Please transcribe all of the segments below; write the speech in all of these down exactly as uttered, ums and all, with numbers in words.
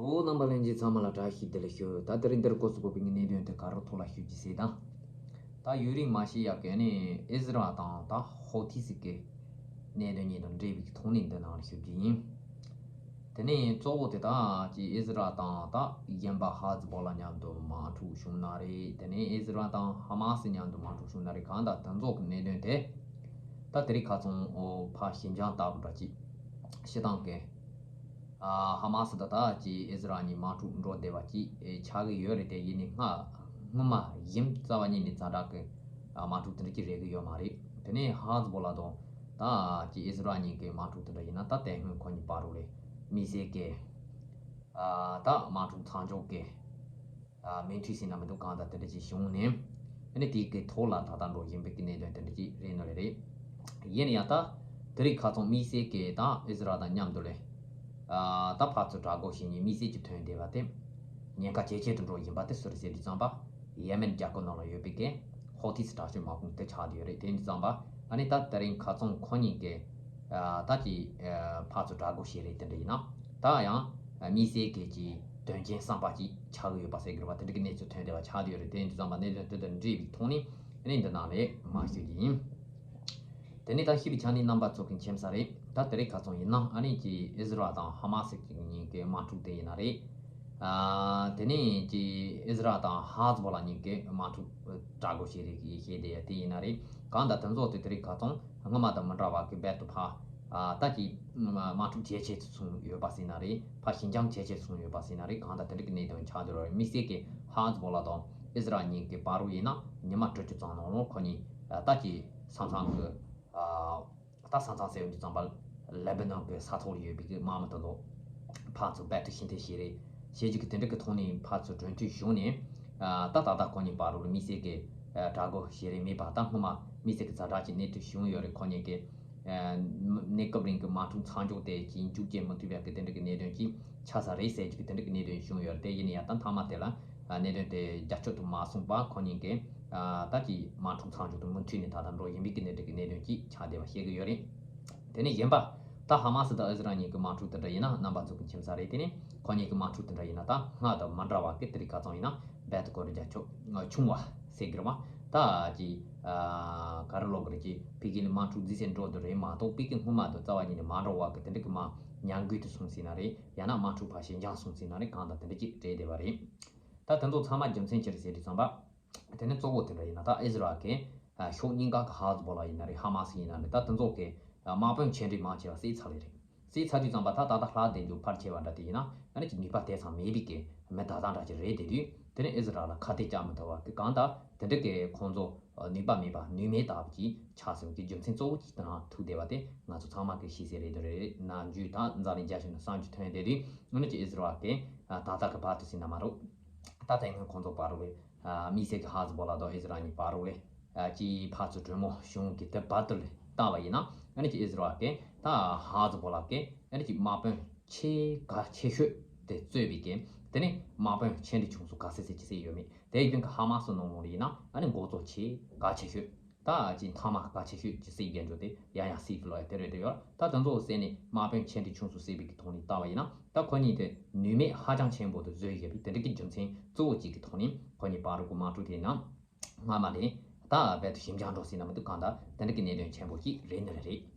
ཨོ། རྣམ་པ་ལྷན་རྒྱས་ཚང་མ་ལ་བཀྲ་ཤིས་བདེ་ལེགས་ཞུ། ད་དེ་རིང་འདིར་སྐོར་སུ་བབས་པའི་གནད་དོན་དེ་ག་རེ་ཐོག་ལ་ཞུ་རྒྱུ་ཟེར་ན། ད་ཡུན་རིང་མ་ཤི་ཡག་གི་ནི་ཨི་ཟི་རལ་དང་ད་ཧོ་ཐི་སི་གི་གནད་དོན་གཉིས་དང་འབྲེལ་བའི་ཐོག་ནས་འདི་ནང་ལ་ཞུ་རྒྱུ་ཡིན། དེ་ནས་གཙོ་བོ་དེ་དག་ཀྱི་ཨི་ཟི་རལ་དང་ད་གཞན་པ་ཧ་ཛི་བོ་ལ་མཉམ་དུ་དམག་འཁྲུག་བྱུང་ན་རེད། དེ་ནས་ཨི་ཟི་རལ་དང་ཧ་མ་སི་མཉམ་དུ་དམག་འཁྲུག་བྱུང་ན་རེད། གང་ལྟར་དེ་ཚོ་གི་གནད་དོན་དེ་ད་དེ་རིང་ཁ་སང་ཕར་ཞིན་ཅང་ལྟ་བུ་འདྲ་ཅིག་སྤྱིར་བཏང་གི་ཧ་མ་སི་ད་ལྟ་ཀྱི་ཨི་ཟི་རལ་གཉིས་དམག་འཁྲུག་འགྲོ་བསྡད་པ་ཅིག་ཆགས་ཀྱི་ཡོད་རེད། དེ་ཡིན་ནའི་སྔ་སྔོན་མ་གཞན་རྩ་བ་ཉིད་ནས་ཛ་དྲག་གི་དམག་འཁྲུག་དེ་འདྲ་ཅིག་རེད་ཀྱི་ཡོད་མ་རེད། དེ་ནས་ཧ་ཛི་བོ་ལ་དང་ད་ཀྱི་ཨི་ཟི་རལ་གཉིས་ཀྱི་དམག་འཁྲུག་དེ་འདྲ་ཡིན་ན། ད་དེ་སྔོན་ཁོ་གཉིས་བར་དུ་ལས་དམིགས་བསལ་གྱི་ད་དམག་འཁྲུག་མཚམས་འཇོག་གི་མོས་མཐུན་ཟེར་ན་མི་འདུག་གང་ལྟར་དེ་འདྲ་ཅིག་བྱུང་ནས། ཨ་ནི་དེའི་གི་ཐོག་ལ་ད་ལྟ་འགྲོ་བཞིན་པའི་གི་གནད་དོན་དེ་འདྲ་ཅིག་རེད་ནོ་རེད། ཡིན་ཡང་ད་དེ་རིང་ཁ་སང་དམིགས་བསལ་གྱི་ད་ཨི་ཟི་རལ་དང་མཉམ་དུ་ལས་ད་ཕར་ཚུར་དྲག་རྒོལ་བྱེད་མཁན་དམིགས་བསལ་གྱི་ཐོན་བསྡད་པ་དེ་ཉེན་ཁ་ཇེ་ཆེ་དུ་འགྲོ་བཞིན་པ་དེ་སུ་རེད་ཟེར་དུས་ཙམ་པ། ཡེ་མེན་རྒྱལ་ཁབ་ནང་ལ་ཡོད་པའི་གི་ཧོ་ཐི་སི་དྲག་སྤྱོད་དམག་དཔུང་དེ་ཆགས་བསྡད་ཡོད་རེད། དེ་ཡིན་དུས་ཙམ་པ་ཨ་ནི་ད་དེ་རིང་ཁ་སང་ཁོ་གཉིས་ཀྱི་ད་ཀྱི་ཕར་ཚུར་དྲག་རྒོལ་བྱེད་རེས་དེ་འདྲ་ཡིན་ན། ད་ཡང་དམིགས་བསལ་གྱི་ཀྱི་དོན་རྐྱེན་བསམ་པ་ཅིག་ཆགས་ཀྱི་ཡོད་པ་ཟེར་གྱི་རེད་པ། དེ་འདྲ་གི་གནས་ཚུལ་ཐོན་བསྡད་པ་ཆགས་བསྡད་ཡོད་རེད། དེ་ཡིན་དུས་ཙམ་པ་གནད་དོན་དེ་དང་འབྲེལ་བའི་ཐོག་ནས་ཨ་ནི་འདི་ནང་ལས་མར་ཞུ་རྒྱུ་ཡིན། དེ་ནས་ད་ཤེས་པའི་ཆ་ནས་རྣམ་པ་ཚོ་གི་མཁྱེན་གསལ་རེད། ད་དེ་རིང་ཁ་སང་ཡིན་ན་ཨ་ནི་ཀྱི་ཨི་ཟི་རལ་དང་ཧ་མ་སི་གཉིས་ཀྱི་དམག་འཁྲུག་དེ་ཡིན་ན་རེད། ཨ་དེ་ནས་ཀྱི་ཨི་ཟི་རལ་དང་ཧ་ཛི་བོ་ལ་གཉིས་ཀྱི་དམག་འཁྲུག་དྲག་རྒོལ་བྱེད་རེས་ཀྱི་བྱེད་བསྡད་ཡ་དེ་ཡིན་ན་རེད། གང་ལྟར་དེ་ཚོ་དེ་དེ་རིང་ཁ་སང་སྔོན་མ་དང་མི་འདྲ་བ་གི་རྦད་དེ་ཕར་ཨ་ད་ཀྱི་དམག་འཁྲུག་ཇེ་ཆེ་དུ་སོང་ཡོད་པ་ཟེར་ན་རེད། ཕར་ཞིན་ཅང་ཇེ་ཆེ་དུ་སོང་ཡོད་པ་ཟེར་ན་རེད། གང་ལྟར་དེ་འདྲ་གི་གནད་དོན་ཆགས་བསྡད་ཡོད་རེད། དམིགས་བསལ་གྱི་ཧ་ཛི་བོ་ལ་དང་ཨི་ཟི་རལ་གཉིས་ཀྱི་བར་དུ་ཡིན་ན་ཉི་མ་དྲུག་ཅུ་ཙམ་ནང་ལོགས་ཁོ་གཉིས་ད་ཀྱི་ས་མཚམས་ཀྱི་ཨ་ད་ས་མཚམས་ཟེར་ཡོང་དུས་ཙམ་པ་ལེ་བྷ་ནོན་གྱི་ས་ཐོག་ལ་ཡོད་པའི་གི་དམག་མི་དེ་ཚོ་ཕར་ཚུར་རྦད་དེ་ཕྱིར་འཐེན་བྱེད་རེས་བྱེད་རྒྱུ་གི་དེ་འདྲ་གི་ཐོག་ནས་ཕར་ཚུར་གྲོས་མཐུན་བྱུང་ནས། ཨ་ད་ད་ལྟ་ཁོ་གཉིས་བར་དུ་དམིགས་བསལ་གྱི་ཨ་དྲག་རྒོལ་བྱེད་རེས་མེད་པ། ད་སྔོན་མ་དམིགས་བསལ་གྱི་ཛ་དྲག་ཅིག་གནས་ཚུལ་བྱུང་ཡོད་རེད། ཁོ་གཉིས་ཀྱི་ཨ་གནས་སྐབས་རིང་གི་དམག་འཁྲུག་མཚམས་འཇོག་དེ་ཅིག་མཇུག་སྐྱེལ་མི་ཐུབ་པའི་གི་དེ་འདྲ་གི་གནད་དོན་ཅིག་ཆགས་ས་རེད་ཟེར་རྒྱུ་གི་དེ་འདྲ་གི་གནད་དོན་བྱུང་ཡོད་རེད། དེ་ཡིན་ན་ཡང་ད་མཐའ་མ་དེ་ལ་ཨ་གནད་དོན་དེ་རྒྱབ་སྐྱོར་དུ་མ་སོང་པ་ཁོ་གཉིས་ཀྱི་ཨ་ད་ཀྱི་དམག་འཁྲུག་མཚམས་འཇོག་ཏུ་མུ་མཐུད་ནས་ད་ལྟ་འགྲོ་བཞིན་པའི་གི་གནད་དོན་གྱི་ཆགས་བསྡད་པ་ཤེས་ཀྱི་ཡོད་རེད། དེ་ནས་གཞན་པ་ད་ཧ་མ་སི་དང་ཨི་ཟི་རལ་གཉིས་ཀྱི་དམག་འཁྲུག་དེ་འདྲ་ཡིན་ན་རྣམ་པ་ཚོ་གི་མཁྱེན་གསལ་རེད། དེ་ནས་ཁོ་གཉིས་ཀྱི་དམག་འཁྲུག་དེ་འདྲ་ཡིན་ན་ད་སྔར་དང་མ་འདྲ་བ་གི་དེ་རིང་ཁ་སང་ཡིན་ན་རྦད་དེ་ཁོ་རང་རྒྱ་ཁྱོན་ཆུང་བ་ཟེར་གི་རེད་པ། ད་ཀྱི་ཨ་ག་རེ་ལབ་དགོས་རེད། ཀྱི་ཕ་གི་ལ་དམག་འཁྲུག་རྫིས་སེ་འགྲོ་འདུག་རེད་མ་གཏོགས་ཕ་གི་སྔོན་མ་དང་རྩ་བ་ཉིད་ནས་མ་འདྲ་བ་གི་དེ་འདྲ་གི་མར་ཉམས་རྒུད་དུ་སོང་ཟེར་ན་རེད། ཡང་ན་དམག་འཁྲུག་ཕར་ཞན་ཆགས་སོང་ཟེར་ན་རེད། གང་ལྟར་དེ་འདྲ་ཅིག་རེད་བསྡད་པ་རེད། ད་དེ་ཚོ་ཚང་མ་རྒྱུ་མཚན་ཅི་རེད་ཟེར་དུས་ཙམ་པ། དེ་ནི་གཙོ་བོ་དེ་འདྲ་ཡིན་ན་ད་ཨི་ཟི་རལ་གྱི་ཨ་ཕྱོགས་གཉིས་ཀ་གི་ཧ་ཛི་བོ་ལ་ཡིན་ན་རེད། ཧ་མ་སི་ཡིན་ན་རེད། ད་དེ་ཚོ་གི་ཨ་དམག་དཔོན་ཆེ་འབྲིང་མང་ཆེ་བ་བསད་ཚར་ལེ་རེད། བསད་ཚར་དུས་ཙམ་པ་ད་ད་ལྟ་ལྷག་བསྡད་རྒྱུ་ཕལ་ཆེ་བ་འདྲ་དེ་ཡིན་ན་ཨ་ནི་ཀྱི་ནུས་པ་དེ་ཙམ་མེད་པའི་གི་མི་ད་ལྟ་འདྲ་ཅིག་རེད་བསྡད་དུས། དེ་ནི་ཨི་ཟི་རལ་ལ་ཁ་གཏད་བཅག་མི་ཐུབ་པ་གི་གང་ལྟར་དེ་འདྲ་གི་ཁོང་ཚོ་ནུས་པ་མེད་པ་ནུས་མེད་ལྟ་བུ་ཅིག་ཆགས་སོང་གི་རྒྱུ་མཚན་གཙོ་བོ་གཅིག་དེ་རང་ཐུག་བསྡད་པ་དེ་ང་ཚོ་ཚང་མ་གི་ཤེས་གསལ་རེད་དོ་རེད། ནམ་རྒྱུན་ད་འཛམ་གླིང་རྒྱ་ཁྱོན་ནས་གསར་འགྱུར་ཐོན་བསྡད་དུས་ཨ་ནི་ཀྱི་ཨི་ཟི་རལ་གི་ད་ལྟ་གི་བར་དུ་ཟིན་ན་མ་རུ། ད་ལྟ་ཡིན་ན་ཁོང་ཚོ་བར་རུ་བའི་དམིགས་བསལ་གྱི་ཧ་ཛི་བོ་ལ་དང་ཨི་ཟི་རལ་གཉིས་བར་རུ་བའི་ཀྱི་ཕར་ཚུར་གྲོས་མོལ་བྱུང་གི་དེ་བར་དུ་ལ་ལྟ་བ་ཡིན་ན་ཨ་ནི་ཀྱི་ཨི་ཟི་རལ་གི་ད་ཧ་ཛི་བོ་ལ་གི་ཨ་ནི་ཀྱི་དམག་དཔོན་ཆེས་གལ་ཆེ་ཤོས་དེ་གཙོས་པའི་གི་དེ་ནི་དམག་དཔོན་ཆེ་འབྲིང་ཆུང་གསུམ་ག་ཚད་ཚད་ཅིག་བསད་ཡོད་མེད། དེ་ཡིན་གི་ཧ་མ་སི་ནང་ལོགས་ལ་ཡིན་ན་ཨ་ནི་འགོ་གཙོ་ཆེས་གལ་ཆེ་ཤོས། ད་ཅི་མཐའ་མ་གལ་ཆེ་ཤོས་ཀྱི་སྲིད་འགན་འཇོག་དེ་ཡ་ཡ་སྲིད་ལོ་ཡ་དེ་རེད་དེ་ཡོད། ད་དེ་ཚོ་བསད་ནས་དམག་དཔོན་ཆེ་འབྲིང་ཆུང་གསུམ་བསད་པའི་གི་ཐོག་ནས་ལྟ་བ་ཡིན་ན་ད་ཁོ་གཉིས་དེ་ནུས་མེད་ཧ་ཅང་ཆེན་པོ་དུ་བཟོས་ཡོད་པའི་དེ་འདྲ་གི་རྒྱུ་མཚན་གཙོ་བོ་གཅིག་གི་ཐོག་ནས་ཁོ་གཉིས་བར་རུ་གི་དམག་འཁྲུག་དེ་ཡིན་ན་སྔ་མ་ལས་ད་རྦད་དེ་ཞན་ཆགས་འགྲོ་སྲིད་ན་མི་འདུག་གང་ལྟར་དེ་འདྲ་གི་གནད་དོན་ཆེན་པོ་གཅིག་རེད་ནི་རེད།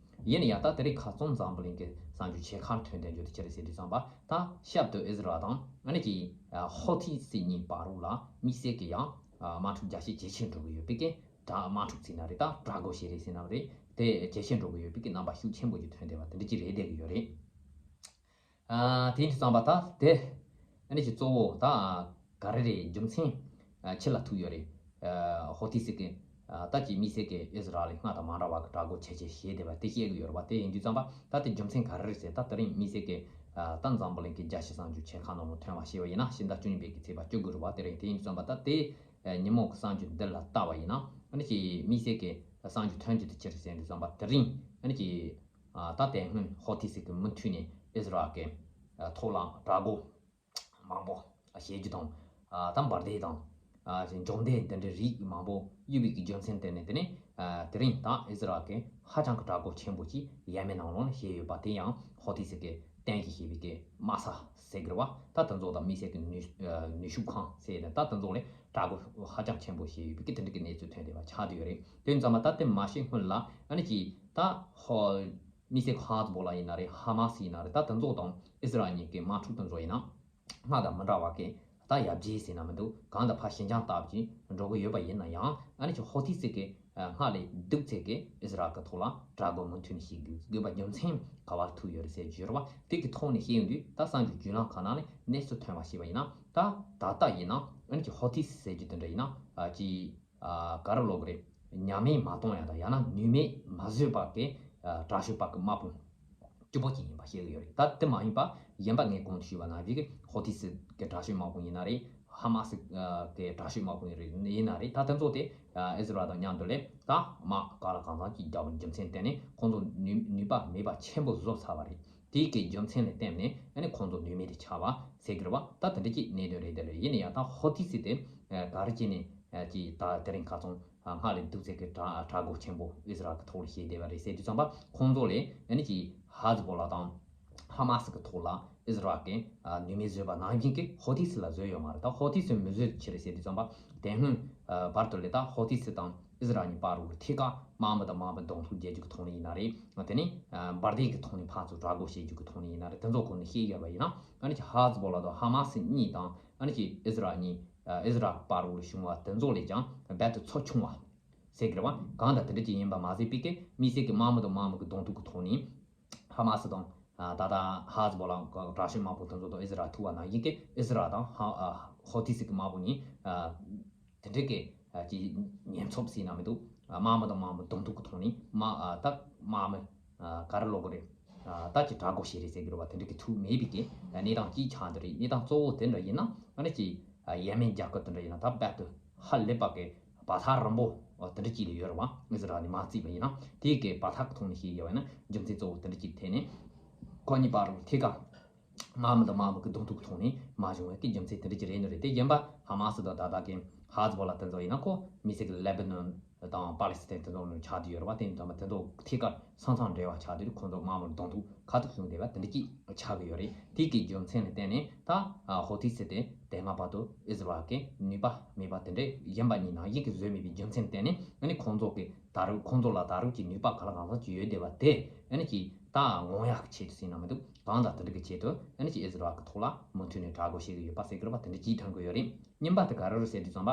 ཡིན་ན་ཡང་ད་དེ་རིང་ཁ་སང་འཛམ་བུ་གླིང་གི་གསར་འགྱུར་ཆེ་ཁག་ཐོན་དོན་བརྗོད་དུ་ཅི་རེད་ཟེར་དུས་ཙམ་པ་ད་ཞབས་ཏུ་ཨི་ཟི་རལ་དང་ཨ་ནི་ཀྱི་ཧོ་ཐི་སི་གཉིས་བར་རུ་ལ་དམིགས་བསལ་གྱི་ཡང་དམག་འཁྲུག་རྒྱ་ཆེ་ཇེ་ཆེར་འགྲོ་གི་ཡོད་པའི་གི་ད་དམག་འཁྲུག་ཟེར་ན་རེད། ད་དྲག་རྒོལ་བྱེད་རེས་ཟེར་ན་རེད། དེ་ཇེ་ཆེར་འགྲོ་གི་ཡོད་པའི་གི་རྣམ་པ་ཤུགས་ཆེན་པོ་ཅིག་ཐོན་བསྡད་པ་དེ་འདྲ་ཅིག་རེད་བསྡད་ཀྱི་ཡོད་རེད། ཨ་དེ་ཡིན་དུས་ཙམ་པ་ད་དེ་ཨ་ནི་ཅིག་གཙོ་བོ་ད་ག་རེ་རེད། རྒྱུ་མཚན་ཨ་ཆི་ལ་ཐུག་ཡོད་རེད། ཨ་ཧོ་ཐི་སི་གི་ཨ་ད་ཅིག་དམིགས་བསལ་གི་ཨི་ཟི་རལ་ལ་སྔར་དང་མ་འདྲ་བ་གི་དྲག་རྒོལ་ཆེ་ཆེ་བྱས་བསྡད་པ་དེ་བཤད་ཀྱི་ཡོད་རེད་པ། དེ་ཡིན་དུས་ཙམ་པ་ད་དེ་རྒྱུ་མཚན་ག་རེ་རེད་ཟེར། ད་དེ་རིང་དམིགས་བསལ་གི་ཨ་ད་འཛམ་བུ་གླིང་གི་རྒྱལ་སྤྱིའི་གསར་འགྱུར་ཆེ་ཁག་ནང་ལ་ཐོན་པ་བྱས་པ་ཡིན་ན་ཕྱི་ཟླ་བཅུ་གཉིས་པའི་གི་ཚེས་པ་བཅུ་དགུ་རེད་པ། དེ་རིང་དེ་ཡིན་དུས་ཙམ་པ་ད་དེ་ཨ་ཉིན་མོ་གི་གསར་འགྱུར་འདི་ལ་ལྟ་བ་ཡིན་ན་ཨ་ནི་ཅིག་དམིགས་བསལ་གི་གསར་འགྱུར་ཐོན་རྒྱུ་དེ་ཅི་རེད་ཟེར་དུས་ཙམ་པ་དེ་རིང་ཨ་ནི་ཅིག་ཨ་ད་དེ་སྔོན་ཧོ་ཐི་སི་གི་མུ་མཐུད་ནས་ཨི་ཟི་རལ་གི་ཨ་ཐོག་ལ་དྲག་རྒོལ་མང་པོ་བྱེད་རྒྱུ་དང་། ཨ་ད་འབར་མདེལ་དང་ཨ་འབྱུང་མདེལ་འདི་འདྲའི་རིགས་མང་པོ་གཡུགས་པའི་གི་རྒྱུ་མཚན་དེ་ནི་དེ་ནི་ཨ་དེ་རིང་ད་ཨི་ཟི་རལ་གི་ཧ་ཅང་གི་དྲག་རྒོལ་ཆེན་པོ་ཅིག་ཡེ་མེན་ནང་ལོགས་ནས་བྱས་ཡོད་པ་དེ་ཡང་ཧོ་ཐི་སི་གི་ བསྟན་གྱིས་བཤད་པའི་གི་དམག་ས་ཟེར་གི་རེད་བ། ད་དེ་ཚོ་དང་དམིགས་བསལ་གྱི་ནུས་ནུས་ཤུགས་ཁང་ཟེར་ནས་ད་དེ་ཚོ་ལས་དྲག་རྒོལ་ཧ་ཅང་ཆེན་པོ་བྱས་ཡོད་པའི་གི་དེ་འདྲ་གི་གནས་ཚུལ་ཐོན་བསྡད་པ་ཆགས་བསྡད་ཡོད་རེད། དེ་ཙམ་པ་ད་དེ་མ་བྱས་སྔོན་ལ་ཨ་ནི་ཅིག་ད་ཧོ་དམིགས་བསལ་གྱི་ཧ་ཛ་བོ་ལ་ཡིན་ན་རེད། ཧ་མ་སི་ཡིན་ན་རེད། ད་དེ་ཚོ་དང་ཨི་ཟི་རལ་གཉིས་ཀྱི་དམག་འཁྲུག་དེ་ཚོ་ཡིན་ན། སྔར་དང་མི་འདྲ་བ་གི་ད་ཡར་རྒྱས་ཟེར་ན་མི་འདུག་གང་ལྟར་ཕར་ཞི་འཇམ་ལྟ་བུ་ཅིག་འགྲོ་གི་ཡོད་པ་ཡིན་ན་ཡང་། ཨ་ནི་ཅིག་ཧོ་ཐི་སི་གི་སྔར་ལས་སྡུག་ཚད་ཀྱི་ཨི་ཟི་རལ་གི་ཐོག་ལ་དྲག་རྒོལ་མུ་མཐུད་ནས་བྱེད་དགོས་པ་རྒྱུ་མཚན་ག་བར་ཐུག་ཡོད་རེད་ཟེར་རྒྱུ་རེད་བ། དེ་གི་ཐོག་ནས་བཤད་ཡོང་དུས་ད་གསར་འགྱུར་བརྒྱུད་ལམ་ཁག་ནང་ནས་གནས་ཚུལ་ཐོན་པ་ཞིག་པ་ཡིན་ན། ད་ད་ལྟ་ཡིན་ན་ཨ་ནི་ཅིག་ཧོ་ཐི་སི་ཟེར་རྒྱུ་དེ་འདྲ་ཡིན་ན་ཅིག་ག་རེ་ལབ་དགོས་རེད། ཉམས་ལེན་མ་གཏོང་ཡ་དང་ཡང་ན་ནུས་མེད་མ་བཟོས་པ་གི་དྲག་ཤོས་པ་གི་དམག་དཔུང་སྐྱོ་པོ་ཅིག་ཡིན་པ་ཤེས་ཀྱི་ཡོད་རེད། ད་དེ་མ་ཡིན་པ་གཞན་པ་ངས་གོང་དུ་ཞུས་པ་ནང་བཞིན་གི་ཧོ་ཐི་སི་གི་དྲག་ཤོས་དམག་དཔུང་ཡིན་ན་རེད། ཧ་མ་སི་གི་དྲག་ཤོས་དམག་དཔུང་ཡིན་རེད་ཡིན་ན་རེད། ད་དེ་ཚོ་དེ་ཨི་ཟི་རལ་དང་མཉམ་དུ་ལས་ད་དམག་ག་ལ་གང་འཚམ་ཅིག་རྒྱག་པའི་རྒྱུ་མཚན་བརྟེན་ནས་ཁོང་ཚོ་ནུས་ནུས་པ་མེད་པ་ཆེན་པོ་བཟོ་ཚར་བ་རེད། དེའི་གི་རྒྱུ་མཚན་ལ་བརྟེན་ནས་ཨ་ནི་ཁོང་ཚོ་ནུས་མེད་དུ་ཆགས་པ་ཟེར་གི་རེད་བ། ད་དེ་འདྲ་ཅིག་གནད་དོན་རེད། དེ་ལས་ཡིན་ན་ཡང་ད་ཧོ་ཐི་སི་དེ་ག་རེ་བྱས་ནས་ཅིག་ད་དེ་རིང་ཁ་སང་སྔར་ལས་སྡུག་ཚད་ཀྱི་དྲག་དྲག་རྒོལ་ཆེན་པོ་ཨི་ཟི་རལ་གི་ཐོག་ལ་བྱས་བསྡད་པ་རེད་ཟེར་དུས་ཙམ་པ། ཁོང་ཚོ་ལས་ཨ་ནི་ཅིག་ཧ་ཛ་བོ་ལ་དང་ཧ་མ་སི་གི་ཐོག་ལ་ཨི་ཟི་རལ་གི་ནུས་མེད་བཟོས་པ་ནང་བཞིན་གི་ཧོ་ཐི་སི་ལ་བཟོས་ཡོད་མ་རེད། ད་ཧོ་ཐི་སི་མི་བཟོས་ཅི་རེད་ཟེར་དུས་ཙམ་པ། དེ་སྔོན་བར་དུ་ལས་ད་ཧོ་ཐི་སི་དང་ཨི་ཟི་རལ་གཉིས་བར་དུ་ཐད་ཀར་དམག་མི་དང་དམག་མི་གདོང་ཐུག་རྒྱག་རྒྱུ་གི་ཐོག་ནས་ཡིན་ན་རེད། དེ་ནས་འབར་མདེལ་གྱི་ཐོག་ནས་ཕར་ཚུར་དྲག་རྒོལ་བྱེད་རྒྱུ་གི་ཐོག་ནས་ཡིན་ན་རེད། དེ་ཚོ་སྐོར་ནས་བཤད་ཡོད་པ་ཡིན་ན། ཨ་ནི་ཅིག་ཧ་ཛ་བོ་ལ་དང་ཧ་མ་སི་གཉིས་དང་ཨ་ནི་ཅིག་ཨི་ཟི་རལ་གཉིས་ཨི་ཟི་རལ་བར་དུ་བྱུང་བ་དེ་ཚོ་ལས་ཀྱང་རྦད་དེ་ཚོ་ཆུང་བ་ཟེར་གི་རེད་བ། གང་ལྟར་དེ་འདྲ་ཅིག་ཡིན་པ་མ་ཟད་པའི་གི་དམིགས་བསལ་གྱི་དམག་མི་དང་དམག་མི་གི་གདོང་ཐུག་གི་ཐོག་ནས་ཧ་མ་སི་དང་ད་ལྟ་ཧ་ཛ་བོ་ལ་དྲག་ཤོས་དམག་དཔུང་དེ་ཚོ་དང་ཨི་ཟི་རལ་ཐུག་པ་ནང་བཞིན་གི་ཨི་ཟི་རལ་དང་ཧ་ཧོ་ཐི་སི་གི་དམག་དཔུང་གཉིས་དེ་འདྲ་གི་ཅིག་ཉེན་ཚབས་ཟེར་ན་མི་འདུག་དམག་མི་དང་དམག་མི་གདོང་ཐུག་གི་ཐོག་ནས་དམག་ད་དམག་མི་ག་རེ་ལབ་དགོས་རེད། ད་ཅིག་དྲག་རྒོལ་བྱེད་རེས་ཟེར་གི་རེད་བ། དེ་འདྲ་གི་ཐུག་མེད་པའི་གི་གནས་སྟངས་ཅིག་ཆགས་འདི་རེད། གནས་སྟངས་གཙོ་བོ་དེ་འདྲ་ཡིན་ན་ཨ་ནི་ཅིག་ཡེ་མེན་རྒྱལ་ཁབ་དེ་འདྲ་ཡིན་ན་ད་རྦད་དེ་ཧ་ལས་པ་གི་བར་ཐག་རིང་པོ་དེ་འདྲ་ཅིག་ལ་ཡོད་རེད་བ། ཨི་ཟི་རལ་ནས་མར་བརྩིས་པ་ཡིན་ན། དེའི་གི་བར་ཐག་གི་ཐོག་ནས་བཤད་ཡོད་པ་ཡིན་ན་རྒྱུ་མཚན་གཙོ་བོ་དེ་འདྲ་ཅིག་ཐད་ནས་ཁོ་གཉིས་བར་དུ་ཐད་ཀར་དམག་མི་དང་དམག་མི་གི་གདོང་ཐུག་གི་ཐོག་ནས་མ་བྱུང་བའི་གི་རྒྱུ་མཚན་དེ་འདྲ་ཅིག་རེད་ནི་རེད། དེ་གཞན་པ་ཧ་མ་སི་དང་ད་ལྟ་གི་ཧ་ཛ་བོ་ལ་དེ་ཚོ་ཡིན་ན་ཁོ་དམིགས་བསལ་གྱི་ལེ་བྷ་ནོན་དང་པ་ལེ་སི་ཐན་དེ་ཚོ་ནང་ཆགས་བསྡད་ཡོད་རེད་བ། དེ་ཡིན་ཙང་དེ་ཚོ་ཐད་ཀར་ས་མཚམས་འབྲེལ་བ་ཆགས་བསྡད་དུས་ཁོང་ཚོ་དམག་མི་གདོང་ཐུག་ཁ་ཐུག་བྱུང་བསྡད་པ་དེ་འདྲ་ཅིག་ཆགས་ཀྱི་ཡོད་རེད། དེ་གི་རྒྱུ་མཚན་ལ་བརྟེན་ནས་ད་ཧོ་ཐི་སི་དེ་དེ་སྔ་བར་དུ་ཨི་ཟི་རལ་གི་ནུས་པ་མེད་པ་དེ་འདྲ་གཞན་པ་གཉིས་ནང་བཞིན་གྱི་བཟོས་མེད་པའི་རྒྱུ་མཚན་ལ་བརྟེན་ནས་ཨ་ནི་ཁོང་ཚོ་གི་ད་རུང་ཁོང་ཚོ་ལ་ད་རུང་གི་ནུས་པ་ག་ལ་གང་འཚམ་ཅིག་ཡོད་བསྡད་པ་དེ་ཨ་ནི་ཅིག་ད་ངོམ་ཡག་གི་ཆེད་དུ་ཟེར་ན་མི་འདུག་གང་ལྟར་དེ་འདྲ་གི་ཆེད་དུ་ཨ་ནི་ཅིག་ཨི་ཟི་རལ་གི་ཐོག་ལ་མུ་མཐུད་ནས་དྲག་རྒོལ་བྱེད་ཀྱི་ཡོད་པ་ཟེར་གི་རེད་བ། དེ་འདྲ་ཅིག་ཐོན་གི་ཡོད་རེད། གཉིས་པ་དེ་ག་རེ་རེད་ཟེར་དུས་ཙམ་པ།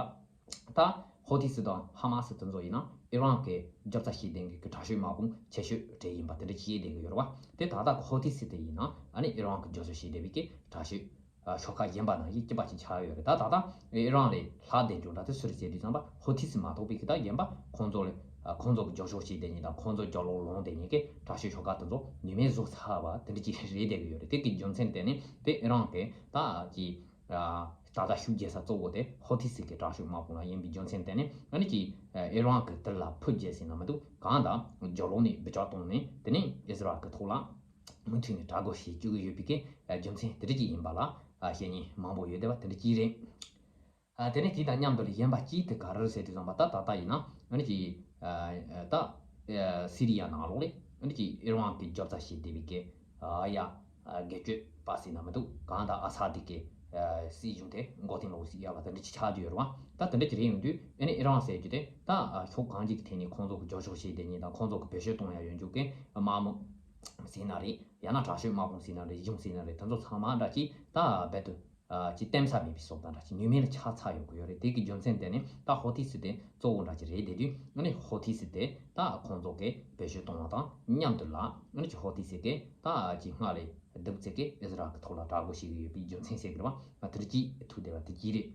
ད་ཧོ་ཐི་སི་དང་ཧ་མ་སི་དེ་ཚོ་ཡིན་ན་ཨི་རན་གི་རྒྱབ་རྩ་བྱེད་མཁན་གི་དྲག་ཤོས་དམག་དཔུང་ཆེ་ཤོས་གྲས་ཡིན་པ་དེ་འདྲ་ཅིག་བཤད་བསྡད་གི་ཡོད་རེད་བ། དེ་ད་ལྟ་གི་ཧོ་ཐི་སི་དེ་ཡིན་ན་ཨ་ནི་ཨི་རན་གི་རྒྱབ་སྐྱོར་བྱེད་བསྡད་པའི་གི་དྲག་ཤོས་ཨ་ཤོག་ཁག་གཞན་པ་ནང་བཞིན་གཅིག་པ་ཅིག་ཆགས་ཡོད་རེད། ད་ད་ལྟ་ཨི་རན་ལས་ལྷག་བསྡད་རྒྱུ་འདྲ་དེ་སུ་རེད་ཟེར་དུས་ཙམ་པ་ཧོ་ཐི་སི་མ་གཏོགས་པའི་གི་ད་གཞན་པ་ཁོང་ཚོ་ལས་ཨ་ཁོང་ཚོ་གི་རྒྱབ་སྐྱོར་བྱེད་བསྡད་མཁན་དང་ཁོང་ཚོ་རྒྱབ་ལོགས་ལངས་བསྡད་མཁན་གི་དྲག་ཤོས་ཤོག་ཁག་དེ་ཚོ་ནུས་མེད་བཟོ་ཚར་བ་དེ་འདྲ་ཅིག་རེད་བསྡད་གི་ཡོད་རེད། དེ་གི་རྒྱུ་མཚན་དེ་ནི་དེ་ཨི་རན་གི་ད་ཅིག་ད་ལྟ་ཤུགས་རྒྱས་ས་གཙོ་བོ་དེ་ཧོ་ཐི་སི་གི་དྲག་ཤོས་དམག་དཔུང་ལ་ཡིན་པའི་རྒྱུ་མཚན་དེ་ནི་ཨ་ནི་ཅིག་ཨི་རན་གི་དེ་ལ་ཕུ་རྒྱལ་ཟེར་ན་མི་འདུག་གང་ལྟར་རྒྱབ་ལོགས་ནས་འབུད་ཆག་བཏང་ནས་དེ་ནས་ཨི་ཟི་རལ་གི་ཐོག་ལ་མུ་མཐུད་ནས་དྲག་རྒོལ་བྱེད་བཅུག་གི་ཡོད་པའི་གི་རྒྱུ་མཚན་དེ་འདྲ་ཅིག་ཡིན་པ་ལ་བཤད་མཁན་མང་པོ་ཡོད་བསྡད་པ་དེ་འདྲ་ཅིག་རེད། དེ་ནས་དེ་དང་མཉམ་དུ་ལ་གཞན་པ་གཅིག་དེ་ག་རེ་རེད་ཟེར་དུས་ཙམ་པ་ད་ད་ལྟ་ཡིན་ན་ཨ་ནི་ཅིག་ད་སི་རི་ཡ་ནང་ལོགས་ལ་ཨ་ནི་ཅིག་ཨི་རན་གི་རྒྱབ་རྩ་བྱེད་བསྡད་པའི་གི་ཡ། སྒེར་གཅོད་པ་ཟེར་ན་མི་འདུག་གང་ལྟར་ཨ་ས་ཏི་གི་སྲིད་གཞུང་དེ་མགོ་རྟིང་སློག་ཟིག་ཡག་པ་དེ་འདྲ་ཅིག་ཆགས་བསྡད་ཡོད་རེད་བ། ད་དེ་འདྲ་ཅིག་རེད་ཡོང་དུས་ཨ་ནི་ཨི་རན་ཟེར་རྒྱུ་དེ་ད་ཕྱོགས་གང་ཅིག་གི་ཐད་ནས་ཁོང་ཚོ་གི་རྒྱབ་སྐྱོར་བྱེད་བསྡད་མཁན་དང་ཁོང་ཚོ་གི་བེད་སྤྱོད་གཏོང་ཡ་ཡོང་རྒྱུ་གི་དམག་མི་ཟེར་ན་རེད། ཡང་ན་དྲག་ཤོས་དམག་དཔུང་ཟེར་ན་རེད། གཞུང་ཟེར་ན་རེད། དེ་ཚོ་ཚང་མ་འདྲ་ཅིག་ད་རྦད་དེ་ཅིག་གཏན་ས་མེད་པའི་བཟོ་ལྟ་འདྲ་ཅིག་ནུས་མེད་ལ་ཆགས་ཚར་ཡོང་གི་ཡོད་རེད། དེ་གི་རྒྱུ་མཚན་དེ་ནི་ད་ཧོ་ཐི་སི་དེ་གཙོ་བོ་འདྲ་ཅིག་རེད་བསྡད་དུས་ཨ་ནི་ཧོ་ཐི་སི་དེ་ད་ཁོང་ཚོ་གི་བེད་སྤྱོད་གཏོང་བ་དང་མཉམ་དུ་ལ་ཨ་ནི་ཅིག་ཧོ་ཐི་སི་གི་ད་ཅིག་སྔར་ལས་སྡུག་ཚད་ཀྱི་ཨི་ཟི་རལ་གི་ཐོག་ལ་དྲག་རྒོལ་བྱེད་ཀྱི་ཡོད་པའི་རྒྱུ་མཚན་ཟེར་གི་རེད་བ། དེ་འདྲ་ཅིག་ཐུག་བསྡད་པ་དེ་གཅིག་རེད།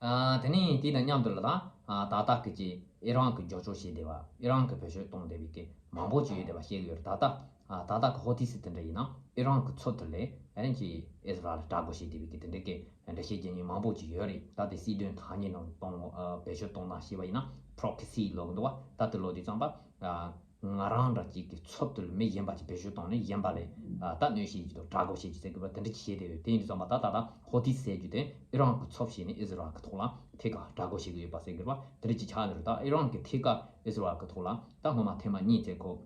ཨ་དེ་ནས་དེ་དང་མཉམ་དུ་ལ་ད་ཨ་ད་ལྟ་གི་ཅིག་ཨི་རན་གི་རྒྱབ་སྐྱོར་བྱེད་བསྡད་པ། ཨི་རན་གི་བེད་སྤྱོད་གཏོང་བསྡད་པའི་གི་མང་པོ་ཅིག་ཡོད་བསྡད་པ་ཤེས་ཀྱི་ཡོད་རེད། ད་ལྟ་ཨ་ད་ལྟ་གི་ཧོ་ཐི་སི་དེ་འདྲ་ཡིན་ན་ཨི་རན་གི་ཚབ་ཏུ་ལས་ཨ་རན་གྱི་ཨི་ཟི་རལ་ལ་དྲག་རྒོལ་བྱེད་བསྡད་པའི་གི་དེ་འདྲ་གི་འགྲེལ་བཤད་རྒྱག་མཁན་མང་པོ་ཅིག་ཡོད་རེད། ད་དེ་སྲིད་དོན་ཐ་སྙད་ནང་གཏོང་ཨ་བེད་སྤྱོད་གཏོང་སྟངས་ཤེས་པ་ཡིན་ན་པྲོ་ཁི་སི་ལབ་ཀྱི་འདུག་བ། ད་དེ་ལབ་དུས་ཙམ་པ་ཨ། ང་རང་འདྲ་གཅིག་གི་ཚབ་ཏུ་མི་གཞན་པ་ཅིག་བེད་སྤྱོད་བཏང་ནས་གཞན་པ་ལ་ད་གནོད་བྱེད་ཀྱི་དང་དྲག་རྒོལ་བྱེད་ཀྱི་ཟེར་གི་བ་དེ་འདྲ་ཅིག་བྱས་བསྡད་ཡོད། དེ་ཡིན་དུས་ཙམ་པ་ད་ད་ལྟ་ཧོ་ཐི་སི་ཟེར་རྒྱུ་དེ་ཨི་རན་གྱི་ཚབ་བྱས་ནས་ཨི་ཟི་རལ་གྱི་ཐོག་ལ་ཐད་ཀར་དྲག་རྒོལ་བྱེད་ཀྱི་ཡོད་པ་ཟེར་གི་བ་དེ་འདྲ་ཅིག་ཆགས་ནས་རེད། ད་ཨི་རན་གྱི་ཐད་ཀར་ཨི་ཟི་རལ་གྱི་ཐོག་ལ་ད་སྔོན་མ་ཐེངས་མ་གཉིས་ཙམ་ཁོ་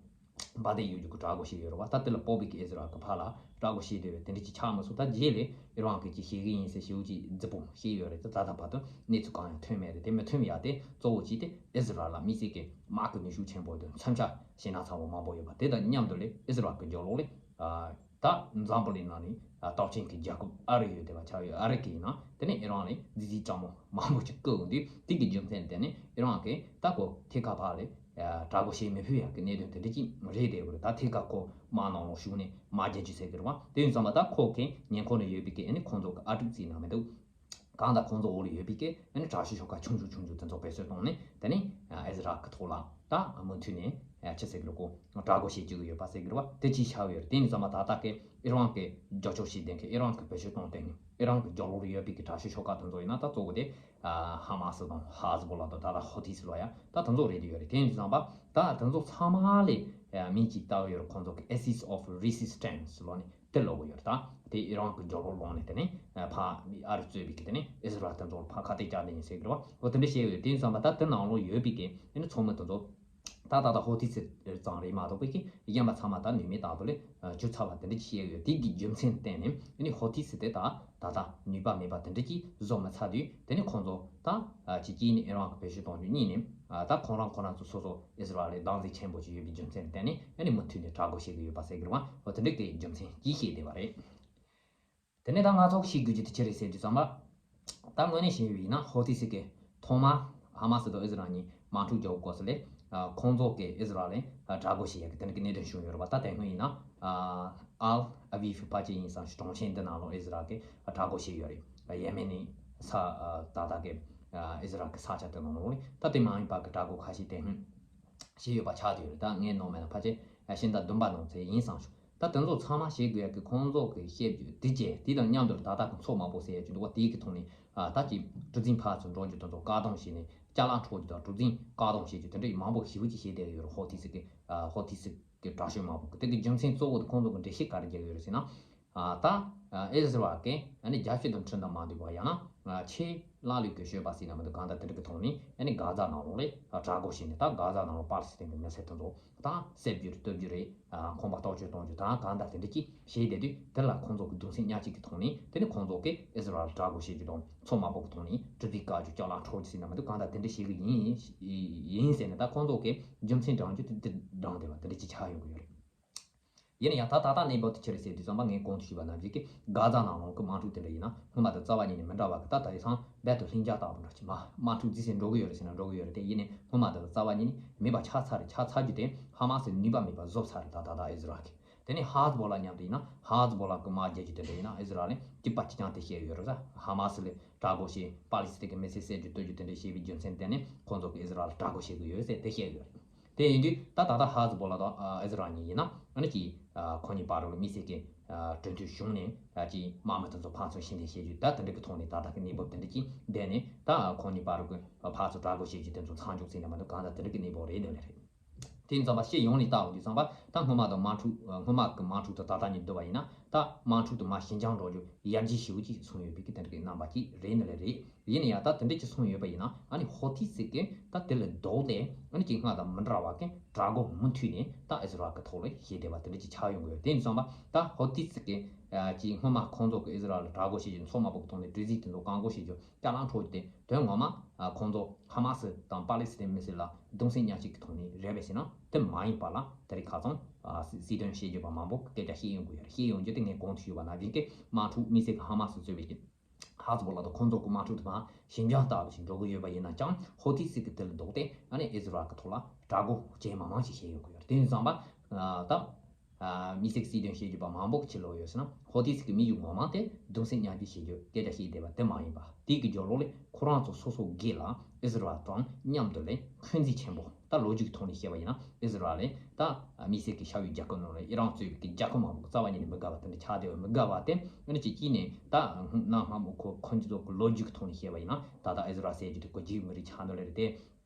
འབར་བསྡད་ཡོད་རྒྱུ་གི་དྲག་རྒོལ་བྱས་ཡོད་རེད་བ། ད་དེ་ལ་དཔའ་བོ་གི་ཨི་ཟི་རལ་གི་ཕར་ལ་དྲག་རྒོལ་བྱས་བསྡད་ཡོད་དེ་འདྲ་ཅིག་ཆགས་མ་སོང་། ད་རྗེས་ལ་ཨི་རན་གི་ཅིག་བཤད་གི་ཡིན་ཟེར་ཞེ་པོ་ཅིག་རྫིག་པོ་བཤད་ཡོད་རེད། ད་ད་ལྟ་བར་དུ་གནས་ཚུལ་གང་ཡང་ཐོན་མེད་རེད། དེ་མི་ཐོན་ཡ་དེ་གཙོ་བོ་གཅིག་དེ་ཨི་ཟི་རལ་ལ་དམིགས་བསལ་གྱི་དམག་གི་ནུས་ཤུགས་ཆེན་པོ་དང་མཚོན་ཆ་ཞེད་སྣང་ཚ་བོ་མང་པོ་ཡོད་པ་དེ་དང་མཉམ་དུ་ལས་ཨི་ཟི་རལ་གི་རྒྱབ་ལོགས་ལས་ད་འཛམ་བུ་གླིང་ནང་ནས་སྟོབས་ཆེན་གྱི་རྒྱལ་ཁབ་ཨ་རི་ཡོད་བསྡད་པ་ཆགས་ཡོད། ཨ་རི་གི་ཡིན་ན་དེ་ནས་ཨི་རན་ལ་རྫིག་རྫིག་སྤྲང་མོ་མང་པོ་ཅིག་བསྐུར་འོང་དུས་དེ་གི་རྒྱུ་མཚན་དེ་ནས་ཨི་རན་གི་ད་ཁོ་ཐད་ཀར་ཕར་ལ་དྲག་རྒོལ་བྱེད་མི་ཕོད་ཡག་གི་གནད་དོན་དེ་འདྲ་ཅིག་རེད་བསྡད་ཡོད་རེད། ད་ཐད་ཀར་ཁོ་དམག་ནང་ལོགས་ཞུགས་ནས་དམག་རྒྱག་རྒྱུ་ཟེར་གི་རེད་བ། དེ་ཡིན་ཙང་མ་ད་ཁོ་གི་ཉེ་འཁོར་ནས་ཡོད་པའི་གི་ཨ་ནི་ཁོང་ཚོ་གི་ཨ་ཀྲུག་རྩིས་ན་མི་འདུག་གང་ལྟར་ཁོང་ཚོ་འོག་ལ་ཡོད་པའི་གི་ཨ་ནི་དྲག་ཤོས་ཤོག་ཁག་ཆུང་ཆུང་ཆུང་ཆུང་དེ་ཚོ་བེད་སྤྱོད་བཏང་ནས་དེ་ནས་ཨི་ཟི་རལ་གི་ཐོག་ལ་ད་མུ་མཐུད་ནས་ཅི་ཟེར་གི་རེད་གོ། དྲག་རྒོལ་བྱེད་ཀྱི་ཡོད་པ་ཟེར་གི་རེད་བ། དེ་ཅིག་ཆགས་ཡོད་རེད། དེ་ཡིན་ཙང་མ་ད་ལྟ་གི་ཨི་རན་གི་རྒྱབ་སྐྱོར་བྱེད་མཁན་གི་ཨི་རན་གི་བེད་སྤྱོད་བཏང་བསྡད་མཁན་ཨི་རན་གི་རྒྱབ་ལོགས་ལ་ཡོད་པའི་གི་དྲག་ཤོས་ཤོག་ཁག་དེ་ཚོ་ཡིན་ན་ད་གཙོ་བོ་དེ་ཧ་མ་སི་དང་ཧ་ཟི་བོ་ལ་དང་ད་ལྟ་ཧོ་ཐི་སི་ལ་ཡ་ད་དེ་ཚོ་རེད་དེ་ཡོད་རེད། དེ་ཡིན་ཙང་པ་ད་དེ་ཚོ་ཚང་མ་ལས་མིང་གཅིག་བཏགས་ཡོད་རེད། ཁོང་ཚོ་གི་Axis of Resistance ལོ་ནི་དེ་ལོག་གི་ཡོད་རེད། ད་དེ་ཨི་རན་གི་རྒྱབ་ལོགས་ལོག་ནས་དེ་ནས་ཕ་ཨ་རི་གཙོས་པའི་གི་དེ་ནས་ཨི་ཟི་རལ་དེ་ཚོ་ཕ་ཁ་གཏད་བཅག་ནས་ཡིན་ཟེར་གི་རེད་བ། འོ་དེ་འདྲ་བཤད་ཡོད། དེ་ཡིན་ཙང་པ་ད་དེ་ནང་ལོགས་ཡོད་པའི་གི་ཨ་ནི་ཚོགས་མི་དེ་ཚོ་ད་ད་ལྟ་ཧོ་ཐི་སི་ཙམ་རེད་མ་གཏོགས་པའི་གི་གཞན་པ་ཚང་མ་ད་ནུས་མེད་རྟག་ཏུ་ལས་གྱུར་ཚར་བ་དེ་འདྲ་ཅིག་བཤད་ཡོད། དེ་གི་རྒྱུ་མཚན་བརྟེན་ནས་ཨ་ནི་ཧོ་ཐི་སི་དེ་ད་ད་ལྟ་ནུས་པ་མེད་པ་དེ་འདྲ་ཅིག་བཟོ་མི་ཚར་དུས་དེ་ནི་ཁོང་ཚོ་ད་ཅིག་གིས་ནི་ཨི་རན་གི་བེད་སྤྱོད་གཏོང་རྒྱུ་གཉིས་ནི་ད་ཁོང་རང་ཁོ་རང་ཚོ་སོ་སོ་ཨི་ཟི་རལ་ལ་སྡང་ཟིག་ཆེན་པོ་ཅིག་ཡོད་པའི་རྒྱུ་མཚན་བརྟེན་ནས་ཨ་ནི་མུ་མཐུད་ནས་དྲག་རྒོལ་བྱེད་ཀྱི་ཡོད་པ་ཟེར་གི་རེད་བ། འོ་དེ་འདྲ་གི་རྒྱུ་མཚན་གྱིས་བཤད་བསྡད་པ་རེད། དེ་ནས་ད་ང་ཚོ་ཤེས་དགོས་རྒྱུ་དེ་ཅི་རེད་ཟེར་དུས་ཙམ་པ། ད་དངོས་གནས་བཤད་པ་ཡིན་ན་ཧོ་ཐི་སི་གི་ཐོག་མ་ཧ་མ་སི་དང་ཨི་ཟི་རལ་གཉིས་དམག་འཁྲུག་རྒྱག་སྐབས་སུ་ལས་ཁོང་ཚོ་གི་ཨི་ཟི་རལ་ལ་དྲག་རྒོལ་བྱེད་ཡག་གི་དེ་འདྲ་གི་གནད་དོན་བྱུང་ཡོད་རེད་པ། ད་དེ་སྔོན་ཡིན་ན་ཨལ་ཨ་བི་ཕི་ཕལ་ཆེར་ཡིན་ཙང་གྲོང་ཁྱེར་འདི་ནང་ལོགས་ཨི་ཟི་རལ་གི་དྲག་རྒོལ་བྱས་ཡོད་རེད། ཡེ་མེན་ནི་ས་ད་ལྟ་གི་ཨི་ཟི་རལ་གི་ས་ཆ་དེ་ནང་ལོགས་ལ་ད་དེ་མ་ཡིན་པ་གི་དྲག་རྒོལ་ཁ་ཤས་དེ་སྔོན་བྱས་ཡོད་པ་ཆགས་བསྡད་ཡོད་རེད། ད་ངས་ནང་མེད་ན་ཕལ་ཆེར་ཕྱི་ཟླ་བདུན་པ་ནང་ཚེ་ཡིན་བསམ་བྱུང་། ད་དེ་ཚོ་ཚང་མ་བྱེད་དགོས་ཡག་གི་ཁོང་ཚོ་གི་བཤད་རྒྱུ་དེ་བཅས་དེ་དང་མཉམ་དུ་ད་ལྟ་གི་མཚོ་དམག་དཔུང་ཟེར་ཡག་ཅིག་འདུག་བ། དེའི་གི་ཐོག་ནས་ད་ཅིག་གྲུ་གཟིངས་ཕར་ཚུར་འགྲོ་རྒྱུ་དེ་ཚོ་བཀག་སྡོམ་བྱས་ནས་ཅ་ལག་འཕྲོག་རྒྱུ་དང་གྲུ་གཟིངས་བཀག་སྡོམ་བྱེད་རྒྱུ་དེ་འདྲ་མང་པོ་ཞེ་པོ་ཅིག་བྱས་བསྡད་ཡོད་རེད། ཧོ་ཐི་སི་གི་ཧོ་ཐི་སི་གི་དྲག་ཤོས་དམག་དཔུང་གི་དེ་གི་རྒྱུ་མཚན་གཙོ་བོ་དེ་ཁོང་ཚོ་གི་འགྲེལ་བཤད་ག་རེ་རྒྱག་གི་ཡོད་རེད་ཟེར་ན། ད་ཨི་ཟི་རལ་གི་ཨ་ནི་རྒྱལ་སྤྱི་དང་འཁྲུག་འདམ་མ་འདུས་པ་ཡང་ན་ཆེས་ཀླ་ཀློའི་གི་སྤྱོད་པ་ཟེར་ན་མི་འདུག་གང་ལྟར་དེ་འདྲ་གི་ཐོག་ནས་ཨ་ནི་གྷ་ཛ་ནང་ལོགས་ལ་དྲག་རྒོལ་བྱས་ནས་ད་གྷ་ཛ་ནང་ལོགས་པ་ལི་སི་ཐན་གི་མི་སེར་དེ་ཚོ་ད་བསད་རྒྱུ་རེད། གཏུབ་རྒྱུ་རེད། ཁང་པ་གཏོར་བཅོམ་གཏོང་རྒྱུ་དང་གང་ལྟར་དེ་འདྲ་ཅིག་བྱས་བསྡད་དུས་དེ་ལ་ཁོང་ཚོ་གི་གདུང་སེམས་མཉམ་སྐྱེད་ཀྱི་ཐོག་ནས་དེ་ནི་ཁོང་ཚོ་གི་ཨི་ཟི་རལ་དྲག་རྒོལ་བྱེད་རྒྱུ་དང་མཚོ་དམག་དཔུང་གི་ཐོག་ནས་གྲུ་གཟིངས་བཀག་རྒྱུ་ཅ་ལག་འཕྲོག་རྒྱུ་ཟེར་ན་མི་འདུག་གང་ལྟར་དེ་འདྲ་བྱེད་གི་ཡིན་ཡིན་ཟེར་ནས་ད་ཁོང་ཚོ་གི་རྒྱུ་མཚན་བགྲང་རྒྱུ་དེ་འདི་བགྲང་བསྡད་པ་དེ་འདྲ་ཅིག་ཆགས་ཡོང་གི་ཡོད་རེད། ཡིན་ན་ཡང་ད་ད་ལྟ་གནས་བབ་དེ་ཅི་རེད་ཟེར་དུས་ཙམ་པ་ངས་གོང་དུ་ཞུས་པ་ནང་བཞིན་གྱི་གྷ་ཛ་ནང་ལོགས་ཀྱི་དམག་འཁྲུག་དེ་འདྲ་ཡིན་ན་སྔོན་མ་དང་རྩ་བ་ཉིད་ནས་མི་འདྲ་བ་གི་ད་ད་རེས་སང་རྦད་དེ་ལྷིང་འཇགས་ལྟ་བུ་འདྲ་ཅིག་མ་དམག་འཁྲུག་རྫིས་སེ་འགྲོ་གི་ཡོད་རེད་ཟེར་ན་འགྲོ་གི་ཡོད་རེད། དེ་ཡིན་ནའི་སྔོན་མ་དང་རྩ་བ་ཉིད་ནས་མེད་པ་ཆགས་ཚར་རེད། ཆགས་ཚར་རྒྱུ་དེ་ཧ་མ་སི་ནུས་པ་མེད་པ་བཟོ་ཚར་རེད། ད་ད་ད་ཨི་ཟི་རལ་གྱིས་དེ་ནས་ཧ་ཟི་བོ་ལ་མཉམ་དུ་ཡིན་ན་ཧ་ཟི་བོ་ལ་གི་དམག་རྒྱག་རྒྱུ་དེ་འདྲ་ཡིན་ན་ཨི་ཟི་རལ་ནས་སྐྱིད་པ་ཅི་ཅང་དེ་བཤད་ཡོད་རེད། ཧ་མ་སི་ལས་དྲག་རྒོལ་བྱས་པ་ལི་སི་ཐན་གི་མི་སེར་བསད་རྒྱུ་གཏུབ་རྒྱུ་དེ་འདྲ་བྱས་པའི་རྒྱུ་མཚན་དེ་ནས་ཁོང་ཚོ་གི་ཨི་ཟི་རལ་དྲག་རྒོལ་བྱེད་གི་ཡོད་ཟེར་དེ་བཤད་ཡོད་རེད། དེ་ཡིན་དུས་ད་ད་ལྟ་ཧ་ཟི་བོ་ལ་དང་ཨི་ཟི་རལ་གཉིས་ཡིན་ན་ཨ་ནི་ཅིག་ཁོ་གཉིས་བར་དུ་དམིགས་བསལ་གྱི་གྲོས་མཐུན་བྱུང་ནས་ཅིག་དམག་མི་དེ་ཚོ་ཕར་ཚུར་ཕྱིར་འཐེན་བྱེད་རྒྱུ་ད་དེ་འདྲ་གི་ཐོག་ནས་ད་ལྟ་གི་གནས་བབ་དེ་འདྲ་ཅིག་བསྡད་ནས་ད་ཁོ་གཉིས་བར་དུ་ཕར་ཚུར་དྲག་རྒོལ་བྱེད་རྒྱུ་དེ་ཚོ་མཚམས་འཇོག་ཟེར་ན་མ་གཏོགས་གང་ལྟར་དེ་འདྲ་གི་གནས་བབ་རེད་འདོད་ནི་རེད། དེ་ཡིན་ཙང་པ་སྤྱི་ཡོངས་ནས་ལྟ་འོང་དུས་ཙམ་པ་ད་སྔོན་མ་དང་དམག་འཁྲུག་སྔོན་མ་གི་དམག་འཁྲུག་དང་ད་ལྟ་གཉིས་བསྡུར་བ་ཡིན་ན་ད་དམག་འཁྲུག་དུ་མ་ཞི་འཇམ་འགྲོ་རྒྱུ་ཡར་རྒྱས་ཞེ་པོ་ཅིག་སོང་ཡོད་པའི་གི་དེ་འདྲ་གི་རྣམ་པ་ཅིག་རེད་ནི་ལས་རེད། ཡིན་ན་ཡང་ད་དེ་འདྲ་ཅིག་སོང་ཡོད་པ་ཡིན་ན་ཨ་ནི་ཧོ་ཐི་སི་གི་ད་དེ་ལས་ལྡོག་སྟེ་ཨ་ནི་ཅིག་སྔར་དང་མི་འདྲ་བ་གི་དྲག་རྒོལ་མུ་མཐུད་ནས་ད་ཨི་ཟི་རལ་གི་ཐོག་ལ་བྱས་བསྡད་པ་དེ་འདྲ་ཅིག་ཆགས་ཡོང་གི་ཡོད། དེ་ཡིན་ཙང་པ་ད་ཧོ་ཐི་སི་གི་ཅིག་སྔོན་མ་ཁོང་ཚོ་གི་ཨི་ཟི་རལ་ལ་དྲག་རྒོལ་བྱེད་རྒྱུ་མཚོ་དམག་དཔུང་གི་ཐོག་ནས་གྲུ་གཟིངས་དེ་ཚོ་བཀག་འགོག་བྱེད་རྒྱུ་ཅ་ལག་འཕྲོག་རྒྱུ་དེ་དོན་ངོ་མ་ཁོང་ཚོ་ཧ་མ་སི་དང་པ་ལི་སི་ཐན་མི་སེར་ལ་གདུང་སེམས་མཉམ་སྐྱེད་ཀྱི་ཐོག་ནས་རེད་པས་ཟེར་ན་དེ་མ་ཡིན་པ་ལ་དེ་རིང་ཁ་སང་སྲིད་དོན་བཤད་རྒྱུ་པ་མང་པོ་སྐད་ཆ་བཤད་ཡོང་གི་ཡོད་རེད། བཤད་ཡོང་རྒྱུ་དེ་ངས་གོང་དུ་ཞུས་པ་ནང་བཞིན་གྱི་དམག་འཁྲུག་དམིགས་བསལ་གྱི་ཧ་མ་སི་གཙོས་པའི་ཧ་ཟི་བོ་ལ་དང་ཁོང་ཚོ་གི་དམག་འཁྲུག་དེ་མ་ཞི་འཇམ་ལྟ་བུ་ཞིག་འགྲོ་གི་ཡོད་པ་ཡིན་ན་ཀྱང་ཧོ་ཐི་སི་གི་དེ་ལ་ལྡོག་སྟེ་ཨ་ནི་ཨི་ཟི་རལ་གི་ཐོག་ལ་དྲག་རྒོལ་ཅན་མང་མང་ཞིག་བྱས་ཡོང་གི་ཡོད་རེད། དེ་ཡིན་ཙང་པ་ད། དམིགས་བསལ་གྱི་སྲིད་དོན་བཤད་རྒྱུ་པ་མང་པོ་གི་ཕྱི་ལོགས་ཡོད་ཟེར་ན་ཧོ་ཐི་སི་གི་དམིགས་ཡུལ་ངོ་མ་དེ་གདུང་སེམས་མཉམ་སྐྱེད་བྱེད་རྒྱུ་སྐད་ཆ་བཤད་བསྡད་པ་དེ་མ་ཡིན་པ། དེ་གི་རྒྱབ་ལོགས་ལས་ཁོ་རང་ཚོ་སོ་སོ་སྒེར་ལ་ཨི་ཟི་རལ་དང་མཉམ་དུ་ལས་འཁོན་འཛིན་ཆེན་པོ་ད་ལོ་རྒྱུས་ཀྱི་ཐོག་ནས་བཤད་པ་ཡིན་ན་ཨི་ཟི་རལ་ལས་ད་དམིགས་བསལ་གྱི་ཤར་ཡུལ་རྒྱལ་ཁབ་ནང་ལ་ཨི་རན་གཙོས་པའི་གི་རྒྱལ་ཁབ་མང་པོ་རྩ་བ་ཉིད་ནས་མི་དགའ་བ་དེ་འདྲ་ཆགས་བསྡད་པ་མི་དགའ་བ་དེ་ཨ་ནི་གཅིག་གིས་ནས་ད་སྔོན་གནའ་སྔ་མོ་ཁོ་ཁོ་ཚོ་གི་ལོ་རྒྱུས་ཀྱི་ཐོག་ནས་བཤད་པ་ཡིན་ན་ད་ལྟ་ཨི་ཟི་རལ་ཟེར་རྒྱུ་དེ་གོ་རྒྱུས་མི་རིགས་ཆགས་འདུག་ལེ་རེད་དེ།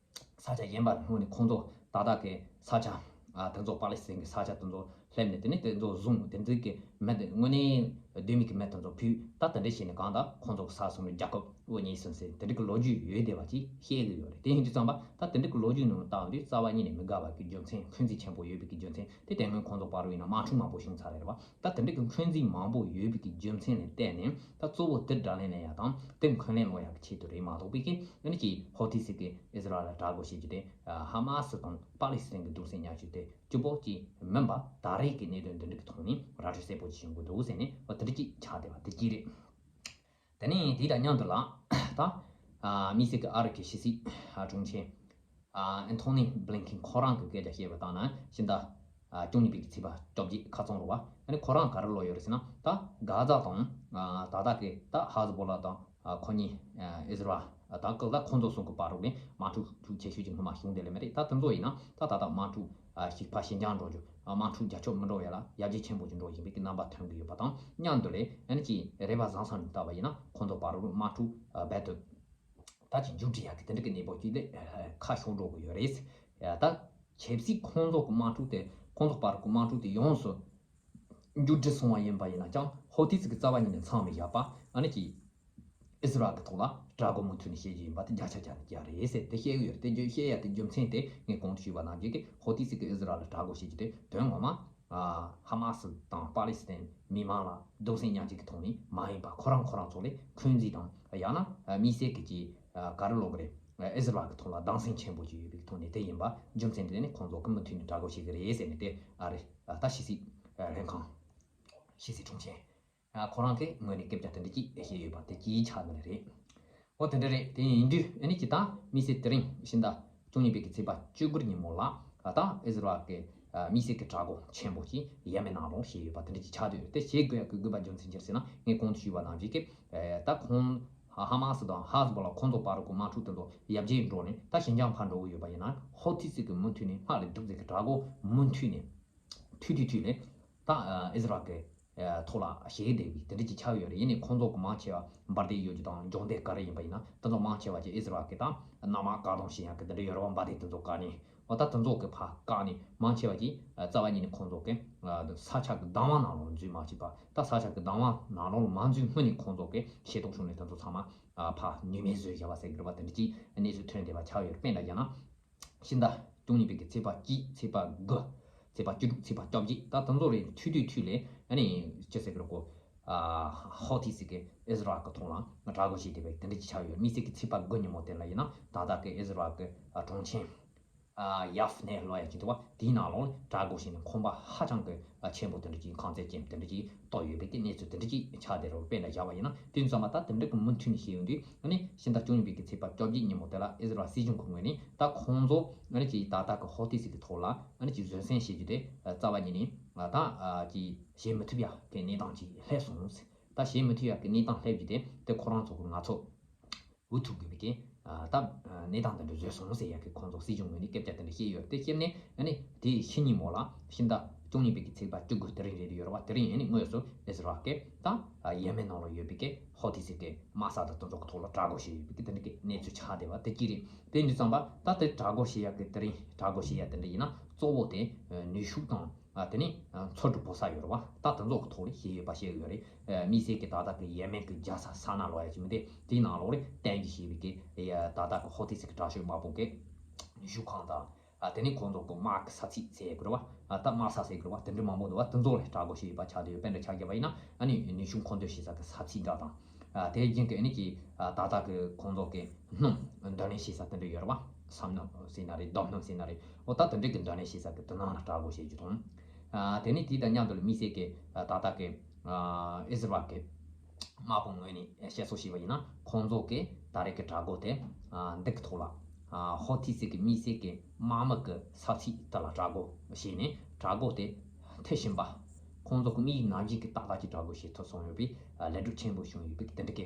ས་ཆ་གཞན་པར་སྔོན་ནས་ཁོང་ཚོ་ཏག་ཏག་གི་ས་ཆ་ཨ་དེ་ཚོ་པ་ལི་སི་ཐན་གྱི་ས་ཆ་དེ་ཚོ་སླེབས་ནས་དེ་ནས་དེ་ཚོ་བཟུང་། དེ་ཚོ་གི་མི་དེ་དངོས་གནས་ སྡོད་མི་གི་མི་དེ་ཚོ་ཕུད། ད་དེ་འདྲ་བྱས་ནས་གང་ལྟར་ཁོང་ཚོ་གི་ས་གསུམ་ལ་རྒྱལ་ཁབ་དབུ་བརྙེས་སོང་ཟེར་དེ་འདྲ་གི་ལོ་རྒྱུས་ཡོད་བསྡད་པ་ཅིག་བཤད་གི་ཡོད་རེད། དེ་ཡིན་དུས་ཙམ་པ་ད་དེ་འདྲ་གི་ལོ་རྒྱུས་ནང་ལ་བལྟ་བ་དུས་རྩ་བ་ཉིད་ནས་མི་དགའ་བ་གི་རྒྱུ་མཚན། འཁོན་འཛིན་ཆེན་པོ་ཡོད་པའི་གི་རྒྱུ་མཚན་དེ། དེ་སྔོན་ཁོང་ཚོ་བར་དུ་ཡིན་ན་དམག་འཁྲུག་མང་པོ་བྱུང་ཚར་རེད་བ། ད་དེ་འདྲ་གི་འཁོན་འཛིན་མང་པོ་ཡོད་པའི་གི་རྒྱུ་མཚན་ལ་བརྟེན་ནས་ད་གཙོ་བོ་དེ་དགྲ་ལན་སློག་ཡ་དང་དེ་འཁོན་ལན་སློག་ཡ་གི་ཆེད་དུ་རེད་མ་གཏོགས་པའི་གི་ཨ་ནི་གི་ཧོ་ཐི་སི་གི་ཨི་ཟི་རལ་ལ་དགྲ་བོ་བྱེད་རྒྱུ་དེ། ཧ་མ་སི་དང་པ་ལི་སི་ཐན་གི་གདུང་སེམས་མཉམ་སྐྱེད་དེ་གཅིག་པོ་ཅིག་མིན་པ། ད་རེས་ཀྱི་གནད་དོན་འདི་འདྲ་གི་ཐོག་ནས་ར་སྤྲོད་གསལ་པོ་ཅིག་བྱུང་གི་འདུག་ཟེར་ནས་འོ་དེ་འདྲ་ཅིག་ཆགས་བསྡད་པ་དེ་གཅིག་རེད། དེ་ནས་དེ་དང་མཉམ་དུ་ལ་ད་ཨ་དམིགས་བསལ་གྱི་ཨ་རི་གི་ཕྱི་སྲིད་ཨ་དྲུང་ཆེ་ཨ་ཨན་ཐོ་ནི་བྷི་ལིན་ཁིན་ཁོ་རང་གི་སྐད་ཆ་བཤད་པ་ལྟར་ན་ཕྱི་ཟླ་ཨ་བཅུ་གཉིས་པའི་གི་ཚེས་པ་བཅོ་བརྒྱད་ཁ་རྩང་རུ་བ། ཨ་ནི་ཁོ་རང་ག་རེ་ལབ་ཡོད་རེད་ཟེར་ན། ད་གྷ་ཛ་དང་ཨ་ད་ལྟ་གི་ད་ཧ་ཟི་བོ་ལ་དང་ཨ་ཁོ་གཉིས་ཨ་ཨི་ཟི་རལ་ཨ་དང་ཀི་ད་ཁོང་ཚོ་གསུམ་གི་བར་རུ་ནས་དམག་འཁྲུག་ཤུགས་ཆེ་ཤོས་ཅིག་སྔོན་མ་བྱུང་བསྡད་ལེ་མ་རེད། ད་དེ་ཚོ་ཡིན་ན་ད་ད་ལྟ་དམག་འཁྲུག་ཨ་ཞིག་ཕར་ཞི་འཇགས་འགྲོ་རྒྱུ། དམག་འཁྲུག་རྒྱ་ཁྱབ་མི་འགྲོ་བ་ལ་ཡར་རྒྱས་ཆེན་པོ་ཞིག་འགྲོ་བཞིན་པའི་གི་རྣམ་པ་ཐོན་གྱི་ཡོད་པ་དང་མཉམ་དུ་ལས་ཨ་ནི་ཀྱི་རེ་བ་བཟང་ས་ནས་བལྟས་པ་ཡིན་ན་ཁོང་ཚོ་བར་རུ་དམག་འཁྲུག་ཨ་རྦད་དེ་ད་ཅིག་མཇུག་སྒྲིལ་ཡག་གི་དེ་འདྲ་གི་གནས་བབ་ཅིག་ལས་ཁ་ཤོར་འགྲོ་གི་ཡོད་རེད། ད་ཆབ་སྲིད་ཁོང་ཚོ་གི་དམག་འཁྲུག་དེ་ཁོང་ཚོ་བར་གི་དམག་འཁྲུག་དེ་ཡོངས་སུ་མཇུག་སྒྲིལ་སོང་བ་ཡིན་པ་ཡིན་ན་ཀྱང་ཧོ་ཐི་སི་གི་རྩ་བ་ཉིད་ནས་མཚམས་མི་བཞག་པ། ཨ་ནི་ཀྱི་ཨི་ཟི་རལ་གྱི་ཐོག་ལ་དགྲ་བོ་མུ་མཐུད་ནས་བྱེད་རྒྱུ་ཡིན་པ་དེ་བརྒྱ་ཆ་བརྒྱ་ནས་བརྒྱ་རེད་ཟེར་དེ་བཤད་ཀྱི་ཡོད་རེད། དེ་བརྗོད་བཤད་ཡ་དེ་རྒྱུ་མཚན་དེ་ངས་གོང་དུ་ཞུས་པ་ནང་བཞིན་གྱི་ཧོ་ཐི་སི་གི་ཨི་ཟི་རལ་ལ་དགྲ་བོ་བྱེད་རྒྱུ་དེ་དོན་ངོ་མ་ཧ་མ་སི་དང་པ་ལི་སི་ཐན་མི་མང་ལ་གདུང་སེམས་མཉམ་སྐྱེད་ཀྱི་ཐོག་ནས་མ་ཡིན་པ་ཁོ་རང་ཁོ་རང་ཚོ་ལས་འཁོན་འཛིན་དང་ཡང་ན་དམིགས་བསལ་གྱི་ཀྱི་ག་རེ་ལབ་དགོས་རེད། ཨི་ཟི་རལ་གྱི་ཐོག་ལ་སྡང་སེམས་ཆེན་པོ་ཅིག་ཡོད་པའི་ཐོག་ནས་དེ་ཡིན་པ་རྒྱུ་མཚན་དེ་ནི་ཁོང་ཚོ་གི་མུ་མཐུད་ནས་དགྲ་བོ་བྱེད་ཀྱི་རེད་ཟེར་ནས་དེ་ཨ་རི་ད་ཕྱི་སྲིད་ལྷན་ཁང་ཕྱི་སྲིད་དྲུང་ཆེ། ཁོ་རང་གི་ངོས་ནས་སྐད་ཆ་དེ་འདྲ་ཅིག་བཤད་ཡོད་པ་དེ་ཅིའི་ཆ་ནས་རེད། འོ་དེ་འདྲ་རེད། དེ་ཡིན་དུས་ཨ་ནི་ཅི་ད་དམིགས་བསལ་དེ་རིང་ཕྱི་ཟླ་བཅུ་གཉིས་པའི་གི་ཚེས་པ་བཅུ་དགུ་ཉིན་མོ་ལ་ད་ཨི་ཟི་རལ་གི་དམིགས་བསལ་གི་དྲག་སྒོ་ཆེན་པོ་ཅིག་ཡེ་མེན་ནང་ལོགས་བྱས་ཡོད་པ་དེ་འདྲ་ཅིག་ཆགས་བསྡད་ཡོད་རེད། དེ་བྱེད་དགོས་ཡག་གི་དགོས་པ་རྒྱུ་མཚན་ཅི་རེད་ཟེར་ན་ངས་གོང་དུ་ཞུས་པ་ནང་བཞིན་གི་ད་ཁོང་ཧ་མ་སི་དང་ཧ་ཟི་བོ་ལ་ཁོང་ཚོ་བར་གི་དམག་འཁྲུག་དེ་ཚོ་ཡར་རྒྱས་འགྲོ་ནས་ད་ཞི་འཇགས་ཕར་འགྲོ་གི་ཡོད་པ་ཡིན་ན་ཧོ་ཐི་སི་གི་མུ་མཐུད་ནས་སྔར་ལས་སྡུག་ཙམ་གི་དྲག་སྒོ་མུ་མཐུད་ནས། མཐུད་མཐུད་མཐུད་ལས་ད་ཨི་ཟི་རལ་གི་ཐོག་ལ་ཞེད་བསྡད་པའི་དེ་འདྲ་ཅིག་ཆགས་ཡོད་རེད། ཡིན་ནའི་ཁོང་ཚོ་གི་མང་ཆེ་བ་འབར་མདེལ་ཡོད་རྒྱུ་དང་འབྱུང་མདེལ་ག་རེ་ཡིན་པ་ཡིན་ན་དེ་ཚོ་མང་ཆེ་བ་ཅིག་ཨི་ཟི་རལ་གི་ད་གནམ་དམག་བཀག་སྡོམ་བྱེད་ཡག་གི་དེ་འདྲ་ཡོད་རེད་བ། འབར་མདེལ་དེ་ཚོ་བཀག་ནས་འོ་ད་དེ་ཚོ་གི་ཕར་བཀག་ནས་མང་ཆེ་བ་ཅིག་རྩ་བ་ཉིད་ནས་ཁོང་ཚོ་གི་ས་ཆ་གི་བདག་དབང་ནང་ལོགས་འཛུལ་མ་བྱས་པ། ད་ས་ཆ་གི་བདག་དབང་ནང་ལོགས་ལ་མ་འཛུལ་སྔོན་ནས་ཁོང་ཚོ་གི་ཤེས་རྟོགས་བྱུང་ནས་དེ་ཚོ་ཚང་མ་ཕར་ནུས་མེད་བཟོས་བཞག་པ་ཟེར་གི་རེད་བ། དེ་འདྲ་ཅིག་གནས་ཚུལ་ཐོན་བསྡད་པ་ཆགས་ཡོད་རེད། དཔེར་ན་བཞག་ན། ཕྱི་ཟླ་བཅུ་གཉིས་པའི་གི་ཚེས་པ་གཅིག་ཚེས་པ་དགུ། ཚེས་པ་བཅུ་དྲུག་ཚེས་པ་བཅོ་བརྒྱད། ད་དེ་ཚོ་རེ་མཐུད་མཐུད་མཐུད་ལས་ཨ་ནི་ཅི་ཟེར་གི་རེད་གོ། ཨ་ཧོ་ཐི་སི་གི་ཨི་ཟི་རལ་གི་ཐོག་ལ་དྲག་རྒོལ་བྱས་བསྡད་པའི་དེ་འདྲ་ཅིག་ཆགས་ཡོད། དམིགས་བསལ་གི་ཚེས་པ་དགུ་ཉིན་མོ་དེ་ལ་ཡིན་ན་ད་ལྟ་གི་ཨི་ཟི་རལ་གི་ཨ་དྲུང་ཆེ་ཨ་ཡབ་ནེ་ལབ་ཡ་ཅིག་འདུག་བ། དེའི་ནང་ལོགས་དྲག་རྒོལ་བྱས་ནས་ཁོམ་པ་ཧ་ཅང་གི་ཨ་ཆེན་པོ་དེ་འདྲ་ཅིག་ཁང་བརྩེགས་ཅན་དེ་འདྲ་ཅིག་གཏོར་ཡོད་པའི་གི་གནས་ཚུལ་དེ་འདྲ་ཅིག་ཆགས་བསྡད་རེད། དཔེར་ན་བཞག་པ་ཡིན་ན་དེ་ཙམ་པ་ད་དེ་འདྲ་གི་མུ་མཐུད་ནས་བཤད་ཡོང་དུས་ཨ་ནི་ཕྱི་ཟླ་བཅུ་གཉིས་པའི་གི་ཚེས་པ་བཅོ་བརྒྱད་ཉིན་མོ་དེ་ལ་ཨི་ཟི་རལ་སྲིད་གཞུང་གི་ངོས་ནས་ད་ཁོང་ཚོ་ཨ་ནི་ཅིག་ད་ལྟ་གི་ཧོ་ཐི་སི་གི་ཐོག་ལ་ཨ་ནི་ཅིག་བཟོད་བསྲན་བྱེད་རྒྱུ་དེ་རྩ་བ་ཉིད་ནས་ད་ཅིག་བྱེད་མི་ཐུབ་ཡག་གི་གནས་སྟངས་ཅིག་སླེབས་སོང་། ད་བྱེད་མི་ཐུབ་ཡག་གི་གནས་སྟངས་སླེབས་རྒྱུ་དེ་དེ་ཁོ་རང་ཚོ་གི་ང་ཚོ་འུ་ཐུག་དགོས་པའི་གི་ད་གནས་སྟངས་དེ་འདྲ་བཟོས་སོང་ཟེར་ཡག་གི་ཁོང་ཚོ་སྲིད་གཞུང་ངོས་ནས་སྐད་ཆ་དེ་འདྲ་བཤད་ཡོད་རེད། དེ་བཤད་ནས་ཨ་ནི་དེའི་ཕྱི་ཉིན་མོ་ལ་ཕྱི་ཟླ་བཅུ་གཉིས་པའི་གི་ཚེས་པ་བཅུ་དགུ་དེ་རིང་རེད་ཡོད་རེད་བ། དེ་རིང་ཨ་ནི་དངོས་སུ་ཨི་ཟི་རལ་གི་ད་ཡེ་མེན་ནང་ལ་ཡོད་པའི་གི་ཧོ་ཐི་སི་གི་དམག་ས་དང་དེ་ཚོ་གི་ཐོག་ལ་དྲག་རྒོལ་བྱས་ཡོད་པའི་གི་དེ་འདྲ་གི་གནས་ཚུལ་ཆགས་བསྡད་པ་དེ་གཅིག་རེད། དེ་འདི་ཙམ་པ་ད་དེ་དྲག་རྒོལ་བྱེད་ཡག་གི་དེ་རིང་དྲག་རྒོལ་བྱེད་ཡག་དེ་འདྲ་ཡིན་ན་གཙོ་བོ་དེ་ནུས་ཤུགས་དང་། ཨ་དེ་ནས་ཨ་མཚོ་གྲུ་བོ་ས་ཡོད་རེད་བ། ད་དེ་ཚོ་གི་ཐོག་ལ་བཤད་ཡོད་པ་བཤད་ཡོད་རེད། ཨ་དམིགས་བསལ་གྱི་ད་ལྟ་གི་ཡེ་མེན་གྱི་རྒྱལ་ས་ས་ན་ལབ་ཡ་ཅིག་མི་འདུག་དེའི་ནང་ལོགས་ལ་གཏན་འཇགས་བྱས་པའི་གི་ཡ་ད་ལྟ་གི་ཧོ་ཐི་སི་གི་དྲག་ཤོས་དམག་དཔུང་གི་ནུས་ཤུགས་ཁང་དང་། ཨ་དེ་ནས་ཁོང་ཚོ་གི་དམག་གི་ས་ཚིགས་ཟེར་དགོས་རེད་བ། ཨ་ད་དམག་ས་ཟེར་དགོས་རེད་བ། དེ་འདྲ་མང་པོ་འདུག་བ། དེ་ཚོ་ལ་དྲག་རྒོལ་བྱས་ཡོད་པ་ཆགས་བསྡད་ཡོད། དཔེར་ན་ཆ་བཞག་པ་ཡིན་ན་ཨ་ནི་ནུས་ཤུགས་མཁོ་འདོན་བྱེད་ས་གི་ས་ཚིགས་འདྲ་དང་། ཨ་དེ་རྒྱུན་གྱི་ཨ་ནི་གི་ཨ་ད་ལྟ་གི་ཁོང་ཚོ་གི་སྣུམ་འདོན་ལེན་བྱེད་ས་དེ་འདྲ་ཡོད་རེད་བ། ས་སྣུམ་ཟེར་ན་རེད། རྡོ་སྣུམ་ཟེར་ན་རེད། འོ་ད་དེ་འདྲ་གི་འདོན་ལེན་བྱེད་ས་གི་དེ་ནང་ལ་དྲག་རྒོལ་བྱེད་རྒྱུ་དང་། ཨ་དེ་ནས་དེ་དང་མཉམ་དུ་ལ་དམིགས་བསལ་གྱི་ཨ་ད་ལྟ་གི་ཨ་ཨི་ཟི་རལ་གི་དམག་དཔུང་ངོས་ནས་བཤད་སྲོལ་བྱས་པ་ཡིན་ན་ཁོང་ཚོ་གི་ད་རེས་ཀྱི་དྲག་རྒོལ་དེ་ཨ་འདི་གི་ཐོག་ལ་ཨ་ཧོ་ཐི་སི་གི་དམིགས་བསལ་གྱི་དམག་མི་གི་ས་ཚིགས་དེ་ལ་དྲག་རྒོལ་བྱས་ནས་དྲག་རྒོལ་དེ་མཐིལ་ཕྱིན་པ། ཁོང་ཚོ་གི་དམིགས་ཡུལ་ནང་བཞིན་གྱི་ཏག་ཏག་ཅིག་དྲག་རྒོལ་བྱེད་ཐུབ་སོང་ཡོད་པའི་ལས་སྒྲུབ་ཆེན་པོ་བྱུང་ཡོད་པའི་དེ་འདྲ་གི་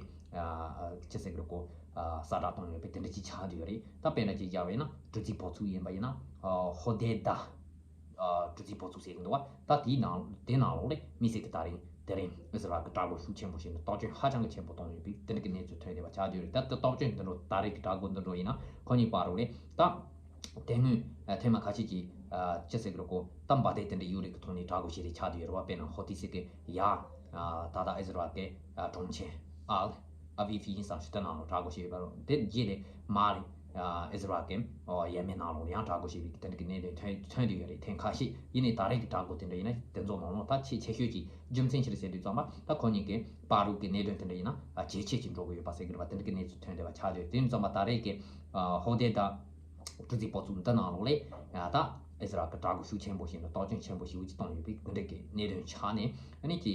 ཅི་ཟེར་གི་རེད་གོ། གསལ་བསྒྲགས་བཏང་ཡོད་པའི་དེ་འདྲ་ཅིག་ཆགས་བསྡད་ཡོད་རེད། ད་དཔེར་ན་ཅིག་བཞག་པ་ཡིན་ན་གྲུ་གཟིངས་བོ་ཚུགས་ཡིན་པ་ཡིན་ན་ཧོ་དེ་ད། གྲུ་གཟིངས་བོ་ཚུགས་ཟེར་གི་འདུག་བ། ད་དེའི་ནང་དེ་ནང་ལོགས་ལས་དམིགས་བསལ་གྱི་ད་རིང་དེ་རིང་ཨི་ཟི་རལ་གྱི་དྲག་རྒོལ་ཤུགས་ཆེན་པོ་བྱས་ནས་སྟོབས་ཆེན་ཧ་ཅང་གི་ཆེན་པོ་བཏང་ཡོད་པའི་དེ་འདྲ་གི་གནས་ཚུལ་ཐོན་བསྡད་པ་ཆགས་བསྡད་ཡོད་རེད། ད་ལྟ་སྟོབས་ཆེན་འདི་འདྲ་ད་རེས་ཀྱི་དྲག་རྒོལ་འདི་འདྲ་ཡིན་ན་ཁོ་གཉིས་བར་རུ་ལས་ད་དེ་སྔོན་ཐེངས་མ་ཁ་ཤས་ཀྱི་ཅི་ཟེར་གི་རེད་གོ། ད་འབར་མདེལ་དེ་འདྲ་གཡུག་རེས་ཀྱི་ཐོག་ནས་དྲག་རྒོལ་བྱེད་རེས་ཆགས་བསྡད་ཡོད་རེད་བ། དཔེར་ན་ཧོ་ཐི་སི་གི་ཡ་ ད་ལྟ་ཨི་ཟི་རལ་གྱི་གྲོང་ཁྱེར་ཨལ་ཨ་བི་ཕི་ཡིན་ཙང་ཞུ་དེ་ནང་ལ་དྲག་རྒོལ་བྱས་ཡོད་པ་རེད། དེ་རྗེས་ལ་མར་ཨི་ཟི་རལ་གྱི་ཡེ་མེན་ནང་ལོགས་ལ་ཡང་དྲག་རྒོལ་བྱས་པའི་དེ་འདྲ་གི་གནད་དོན་ཐོན་ཐོན་བསྡད་ཡོད་རེད། ཐེངས་ཁ་ཤས་ཡིན་ནའི་ད་རེས་ཀྱི་དྲག་རྒོལ་དེ་འདྲ་ཡིན་ན་དེ་ཚོ་ནང་ལོགས་ད་ཆེས་ཆེ་ཤོས་ཀྱི་རྒྱུ་མཚན་ཅི་རེད་ཟེར་དུས་ཙམ་པ་ད་ཁོ་གཉིས་ཀྱི་བར་དུ་གི་གནད་དོན་དེ་འདྲ་ཡིན་ན་ཇེ་ཆེ་ཅིག་འགྲོ་གི་ཡོད་པ་ཟེར་གི་རེད་པ། དེ་འདྲ་གི་གནས་ཚུལ་ཐོན་བསྡད་པ་ཆགས་བསྡད་ཡོད་རེད། དེ་ཡིན་ཙམ་པ་ད་རེས་ཀྱི་ཧོ་དེ་ད་གྲུ་གཟིངས་པོ་ཚུགས་འདི་ནང་ལོགས་ལས་ད་ཨི་ཟི་རལ་གྱི་དྲག་རྒོལ་ཤུགས་ཆེན་པོ་ཞིག་དང་གཏོར་སྐྱོན་ཆེན་པོ་ཞིག་ཅིག་བཏང་ཡོད་པའི་དེ་འདྲ་གི་གནད་དོན་ཆགས་ནས་ཨ་ནི་ཀྱི་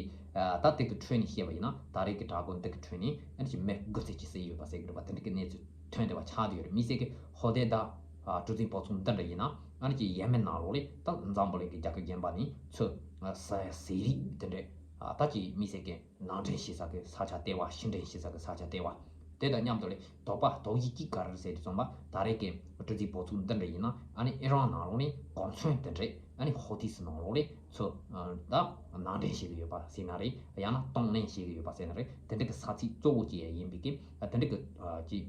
ད་དེ་གི་ཁྲོད་ནས་བཤད་པ་ཡིན་ན་ད་རེས་ཀྱི་དྲག་རྒོལ་འདི་གི་ཁྲོད་ནས་ཨ་ནི་ཀྱི་མི་དགུ་ཙམ་ཅིག་བསད་ཡོད་པ་ཟེར་གི་རེད་པ། དེ་འདྲ་གི་གནས་ཚུལ་ཐོན་བསྡད་པ་ཆགས་བསྡད་ཡོད་རེད། དམིགས་བསལ་གྱི་ཧོ་དེ་ད་གྲུ་གཟིངས་པོ་ཚུགས་འདི་འདྲ་ཡིན་ན་ཨ་ནི་ཀྱི་ཡེ་མེན་ནང་ལོགས་ལས་ད་འཛམ་བུ་གླིང་གི་རྒྱལ་ཁབ་གཞན་པ་ནས་ཚུར་ཟས་རིགས་དེ་འདྲ་ད་ཀྱི་དམིགས་བསལ་གྱི་ནང་འདྲེན་བྱེད་ས་གི་ས་ཆ་ལྟེ་བ། ཕྱི་འདྲེན་བྱེད་ས་གི་ས་ཆ་ལྟེ་བ། དེ་དང་མཉམ་དུ་ལས་དོགས་པ་དོགས་གཞི་གཅིག་ག་རེ་རེད་ཟེར་དུས་ཙམ་པ་ད་རེས་ཀྱི་གྲུ་གཟིངས་པོ་ཚུགས་འདི་འདྲ་ཡིན་ན་ཨ་ནི་ཨི་རན་ནང་ལོགས་ནས་གོ་མཚོན་དེ་འདྲས་ཨ་ནི་ཧོ་ཐི་སི་ནང་ལོགས་ནས་ཚུར་ད་ནང་འདྲེན་བྱེད་ཀྱི་ཡོད་པ་ཟེར་ན་རེད། ཡང་ན་གཏོང་ལེན་བྱེད་ཀྱི་ཡོད་པ་ཟེར་ན་རེད། དེ་འདྲ་གི་ས་ཚིགས་གཙོ་བོ་ཅིག་ཡིན་པའི་གི་དེ་འདྲ་གི་ཅིག་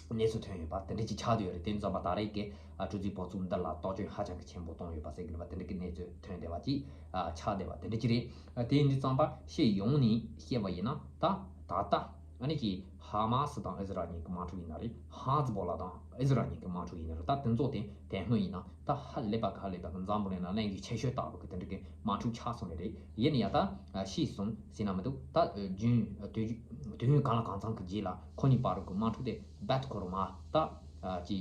གནས་ཚུལ་ཐོན་ཡོད་པ་དེ་འདྲ་ཅིག་ཆགས་བསྡད་ཡོད་རེད། དེ་ཙམ་པ་ད་རེས་ཀྱི་གྲུ་གཟིངས་པོ་ཚུགས་འདི་ལ་གཏོར་སྐྱོན་ཧ་ཅང་གི་ཆེན་པོ་བཏང་ཡོད་པ་ཟེར་གི་རེད་པ། དེ་འདྲ་གི་གནས་ཚུལ་ཐོན་བསྡད་པ་ཅིག་ཆགས་བསྡད་པ་དེ་འདྲ་ཅིག་རེད། དེ་ཡིན་དུས་ཙམ་པ་ཕྱི་ཡོངས་ནས་བཤད་པ་ཡིན་ན་ད་ད་ལྟ་ཨ་ནི་ཀྱི་ཧ་མ་སི་དང་ཨི་ཟི་རལ་གཉིས་ཀྱི་དམག་འཁྲུག་ཡིན་ན་རེད། ཧ་ཛི་བོ་ལ་དང་ཨི་ཟི་རལ་གཉིས་ཀྱི་དམག་འཁྲུག་ཡིན་ན་རེད། ད་དེ་ཚོ་དེ་དེ་སྔོན་ཡིན་ན་ད་ཧ་ལས་པ་ག་ཧ་ལས་པ་གི་འཛམ་བུ་གླིང་ལ་གླེང་རྒྱུ་ཆེ་ཤོས་ལྟ་བུ་གི་དེ་འདྲ་གི་དམག་འཁྲུག་ཆགས་སོང་ནི་རེད། ཡིན་ན་ཡང་ད་ཤེས་སོང་ཟེར་ན་མི་འདུག་ད་རྒྱུན་དུས་དུས་ཡུན་གང་ལ་གང་འཚམ་གི་རྗེས་ལ་ཁོ་གཉིས་བར་གི་དམག་འཁྲུག་དེ་རྦད་ཁོ་རང་མ་ད་ཀྱི་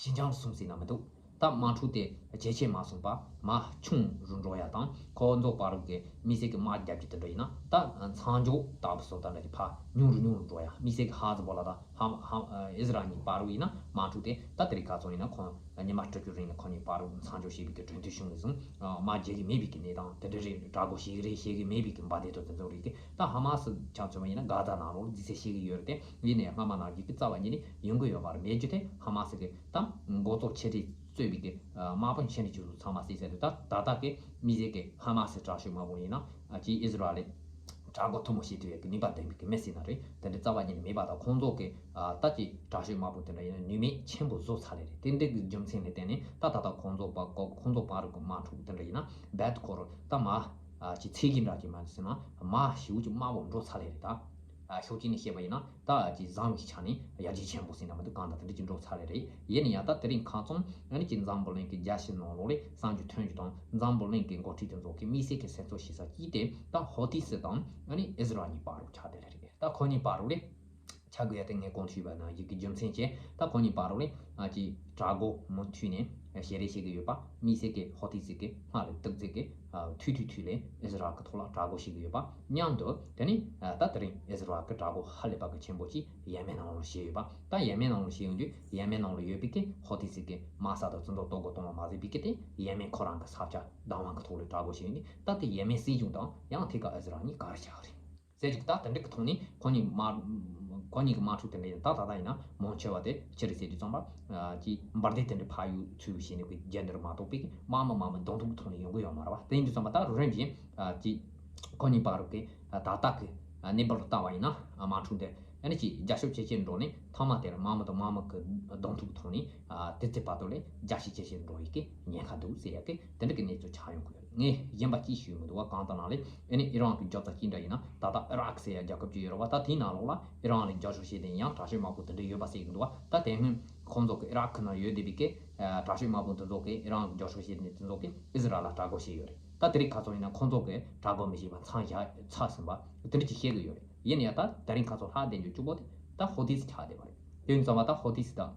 ཞི་འཇམ་སོང་ཟེར་ན་མི་འདུག་ད་དམག་འཁྲུག་དེ་ཇེ་ཆེ་མ་སོང་པ་མ་ཆུང་རུ་འགྲོ་ཡ་དང་། ཁོ་ཚོ་བར་གི་དམིགས་བསལ་གི་དམག་རྒྱབ་རྒྱུ་དེ་འདྲ་ཡིན་ན་ད་མཚམས་འཇོག་ལྟ་བུ་བཟོ་ལྟ་འདྲ་གི་ཕར་ཉུང་རུ་ཉུང་རུ་འགྲོ་ཡ། དམིགས་བསལ་གི་ཧ་ཛི་བོ་ལ་དང་ཧ་ཧ་ཨི་ཟི་རལ་གཉིས་བར་ཡིན་ན་དམག་འཁྲུག་དེ་ད་དེ་རིང་ཁ་སང་ཡིན་ན་ཁོང་ཉི་མ་དྲུག་ཅུ་རིང་ལ་ཁོ་གཉིས་བར་མཚམས་འཇོག་བྱེད་པའི་གི་གྲོས་མཐུན་བྱུང་ནས་བཟུང་དམག་རྒྱག་གི་མེད་པའི་གི་གནས་སྟངས་དེ་འདྲ་རེད། དྲག་རྒོལ་བྱེད་གི་རེད་བྱེད་གི་མེད་པའི་གི་འབའ་སྡེ་དང་དེ་ཚོ་རེད་གི། ད་ཧ་མ་སི་ཆ་མཚོན་པ་ཡིན་ན་གྷ་ཛ་ནང་ལོགས་རྫིས་སེ་བྱེད་གི་ཡོད་རེད་དེ། ཡིན་ནའི་སྔ་མ་ནང་བཞིན་གི་རྩ་བ་ཉིད་ནས་ཡོང་གི་ཡོད་པ་རེད། མེད་རྒྱུ་དེ་ཧ་མ་སི་གི་ད་འགོ་གཙོ་ཆེ་གྲས་གཙོས་པའི་གི་དམག་དཔོན་ཆེ་གྲས་ཆུ་ཚོད་ཚང་མ་བསད་ཚར་རེད། ད་ད་ལྟ་གི་དམིགས་བསལ་གི་ཧ་མ་སི་དྲག་ཤོས་དམག་དཔོན་ཡིན་ན་ཨ་ཅིག་ཨི་ཟི་རལ་ལ་དྲག་རྒོལ་མཐུ་མོ་བྱེད་ཐུབ་ཡག་གི་ནུས་པ་ལྡན་པའི་གི་མི་ཟེར་ན་རེད། དེ་འདྲ་རྩ་བ་ཉིད་ནས་མེད་པ་དང་། ཁོང་ཚོ་གི་ཨ་ད་ཅིག་དྲག་ཤོས་དམག་དཔོན་དེ་འདྲ་ཡིན་ན་ནུས་མེད་ཆེན་པོ་བཟོ་ཚར་ལེ་རེད། དེ་འདྲ་གི་རྒྱུ་མཚན་ལ་བརྟེན་ནས་ད་ད་ལྟ་ཁོང་ཚོ་བ་ཁོ་ཁོང་ཚོ་བར་གི་དམག་འཁྲུག་དེ་འདྲ་ཡིན་ན་རྦད་ཁོ་རང་ད་མ་ཨ་ཅིག་ཚད་གཞི་འདྲ་ཅིག་མ་ཟེར་ན་མ་ཞེ་པོ་ཅིག་དམའ་བོ་འགྲོ་ཚར་ལེ་རེད། ད་ཨ་ཕྱོགས་གཅིག་ནས་བཤད་པ་ཡིན་ན་ད་ཅིག་བཟང་བའི་ཆ་ནས་ཡར་རྒྱས་ཆེན་པོ་ཟེར་ན་མི་འདུག་གང་ལྟར་དེ་འདྲ་ཅིག་འགྲོ་ཚར་ལེ་རེད། ཡིན་ན་ཡང་ད་དེ་རིང་ཁ་སང་ཨ་ནི་ཅིག་འཛམ་བུ་གླིང་གི་རྒྱལ་སྤྱི་ནང་ལོགས་ལ་གསར་འགྱུར་ཐོན་རྒྱུ་དང་། འཛམ་བུ་གླིང་གི་འགོ་ཁྲིད་དེ་ཚོ་གི་དམིགས་བསལ་གྱི་སེམས་གསོ་བྱེད་ས་གཅིག་དེ་ད་ཧོ་ཐི་སི་དང་ཨ་ནི་ཨི་ཟི་རལ་གཉིས་བར་དུ་ཆགས་བསྡད་ལེ་རེད། ད་ཁོ་གཉིས་བར་དུ་ལ་ཆགས་དགོས་ཡ་དེ་ངས་གོང་དུ་ཞུས་པ་ནང་བཞིན་གྱི་རྒྱུ་མཚན་བྱས། ད་ཁོ་གཉིས་བར་དུ་ལ་ཨ་ཅིག་དྲག་རྒོལ་མུ་མཐུད་ནས་ཞལ་རས་བྱེད་ཀྱི་ཡོད་པ། དམིགས་བསལ་གྱི་ཧོ་ཐི་སི་གི་སྔར་ལས་ཏོག་ཙམ་གྱི་ཨ་ཐུག་ཐུག་ཐུག་ལས་ཨི་ཟི་རལ་གྱི་ཐོག་ལ་དྲག་རྒོལ་བྱེད་ཀྱི་ཡོད་པ་མཉམ་དུ། དེ་ནས་ཨ་ད་དེ་རིང་ཨི་ཟི་རལ་གྱི་དྲག་རྒོལ་ཧ་ལས་པ་གི་ཆེན་པོ་ཅིག་ཡེ་མེན་ནང་ལ་བྱས་ཡོད་པ། ད་ཡེ་མེན་ནང་ལ་བྱས་ཡོང་དུས་ཡེ་མེན་ནང་ལ་ཡོད་པའི་གི་ཧོ་ཐི་སི་གི་དམག་ས་དང་དེ་ཚོ་གཏོར་རྒོལ་གཏོང་བ་མ་ཟད་པའི་གི་དེ་ཡེ་མེན་ཁོ་རང་གི་ས་ཆ་བདག་དབང་གི་ཐོག་ལ་དྲག་རྒོལ་བྱས་ཡོང་དུས། ད་དེ་ཡེ་མེན་སྲིད་གཞུང་དང་ཡང་ཐད་ཀར་ཨི་ཟི་རལ་གཉིས་ག་རེ་བྱ་གི་རེད། ཟེར་ཅིག་ད་དེ་འདྲ་གི་ཐོག་ནས་ཁོ་གཉིས་དམག་ཁོ་གཉིས་ཀྱི་དམག་འཁྲུག་དེ་འདྲ་ཡིན་ད་ད་ལྟ་ཡིན་ན་མང་ཆེ་བ་དེ་ཕྱི་རུ་ཟེར་དུས་ཙམ་པ་ཀྱི་འབར་མདེལ་དེ་འདྲ་ཕར་གཡུག་ཚུར་གཡུག་བྱས་ནས་ཀྱི་རྒྱན་འདིར་མ་གཏོགས་པའི་དམག་མི་དམག་མི་གདོང་ཐུག་གི་ཐོག་ནས་ཡོང་གི་ཡོད་མ་རེད་བ། དེ་ཡིན་དུས་ཙམ་པ་ད་རུ་རན་བཞིན་ཀྱི་ཁོ་གཉིས་བར་གྱི་ད་ལྟ་གི་གནས་བབ་ལ་ལྟ་བ་ཡིན་ན་དམག་འཁྲུག་དེ་ཨ་ནི་ཅིག་རྒྱ་ཤོག་ཇེ་ཆེར་འགྲོ་ནས་ཐ་མ་དེར་དམག་མི་དང་དམག་མི་གི་གདོང་ཐུག་གི་ཐོག་ནས་དེ་ཚེ་བར་དུ་ལས་རྒྱ་ཤོག་ཇེ་ཆེར་འགྲོ་ཡི་གི་ཉེན་ཁ་འདུག་ཟེར་ཡ་གི་དེ་འདྲ་གི་གནས་ཚུལ་ཆགས་ཡོང་གི་ཡོད། ངས་གཞན་པ་ཅིག་ཞུས་མི་འདུག་བ། གང་ལྟར་ནང་ལས་ཨ་ནི་ཨི་རན་གྱི་རྒྱབ་རྩ་གཅིག་འདྲ་ཡིན་ན་ད་ལྟ་ཨི་རག་ཟེར་ཡ་རྒྱལ་ཁབ་ཅིག་ཡོད་རེད་བ། ད་དེའི་ནང་ལོགས་ལ་ཨི་རན་ལ་རྒྱབ་སྐྱོར་བྱེད་དེ་ཡང་དྲག་ཤོས་དམག་དཔུང་དེ་འདྲ་ཡོད་པ་ཟེར་གྱི་འདུག་བ། ད་དེ་སྔོན་ཁོང་ཚོ་གི་ཨི་རག་གི་ནང་ཡོད་བསྡད་པའི་གི་དྲག་ཤོས་དམག་དཔུང་དེ་ཚོ་གི་ཨི་རན་ལ་རྒྱབ་སྐྱོར་བྱེད་དེ་དེ་ཚོ་གི་ཨི་ཟི་རལ་ལ་དྲག་རྒོལ་བྱས་ཡོད་རེད། ད་དེ་རིང་ཁ་སང་ཡིན་ན་ཁོང་ཚོ་གི་དྲག་རྒོལ་མི་བྱེད་པ་མཚམས་བཞག་ཚར་ཟིན་པ་དེ་འདྲ་ཅིག་བཤད་གི་ཡོད་རེད། ཡིན་ན་ཡང་ད་དེ་རིང་ཁ་སང་ལྷག་བསྡད་རྒྱུ་གཅིག་པོ་དེ་ད་ཧོ་ཐི་སི་ཆགས་བསྡད་པ་རེད། དེ་ཡིན་ཙང་བ་ད་ཧོ་ཐི་སི་དང་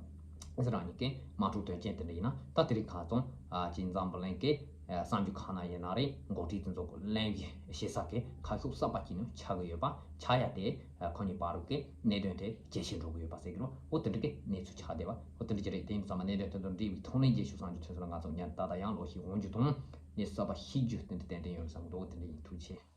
ཨི་ཟི་རལ་གཉིས་ཀའི་དམག་འཁྲུག་དོན་རྐྱེན་དེ་འདྲ་ཡིན་ན། ད་དེ་རིང་ཁ་སང་ཨ་ཅིག་འཛམ་བུ་གླིང་གི་ཨ་གསར་འགྱུར་ཁག་ནང་ཡིན་ན་རེད། འགོ་ཁྲིད་དེ་ཚོ་གི་གླེང་གཞི་བྱེད་ས་གི་ཁ་ཕྱོགས་གསར་པ་ཅིག་ནི་ཆགས་ཀྱི་ཡོད་པ། ཆགས་ཡ་དེ་ཨ་ཁོ་གཉིས་བར་གི་གནད་དོན་དེ་ཇེ་ཆེར་འགྲོ་གི་ཡོད་པ་ཟེར་གི་རེད། འོ་དེ་འདྲ་གི་གནས་ཚུལ་ཆགས་བསྡད་པ་འོ་དེ་འདྲ་ཅིག་རེད། དེ་ཡིན་ཙང་མ་གནད་དོན་དེ་ཚོ་འདྲ་བའི་ཐོག་ནས་རྒྱལ་སྤྱི་གསར་འགྱུར་ཐོན་ས་ལ་ང་ཚོ་ཉན་ད་ལྟ་ཡང་ལོག་ཤིག་འོང་རྒྱུ་དང་གནས་ཚུལ་གསར་པ་ཤེས་རྒྱུ་དེ་འདྲ་ཏན་ཏན་ཡོད་བསམ་གི་འདུག་འོ་དེ་འདྲ་ཡིན། ཐུགས་རྗེ་ཆེ།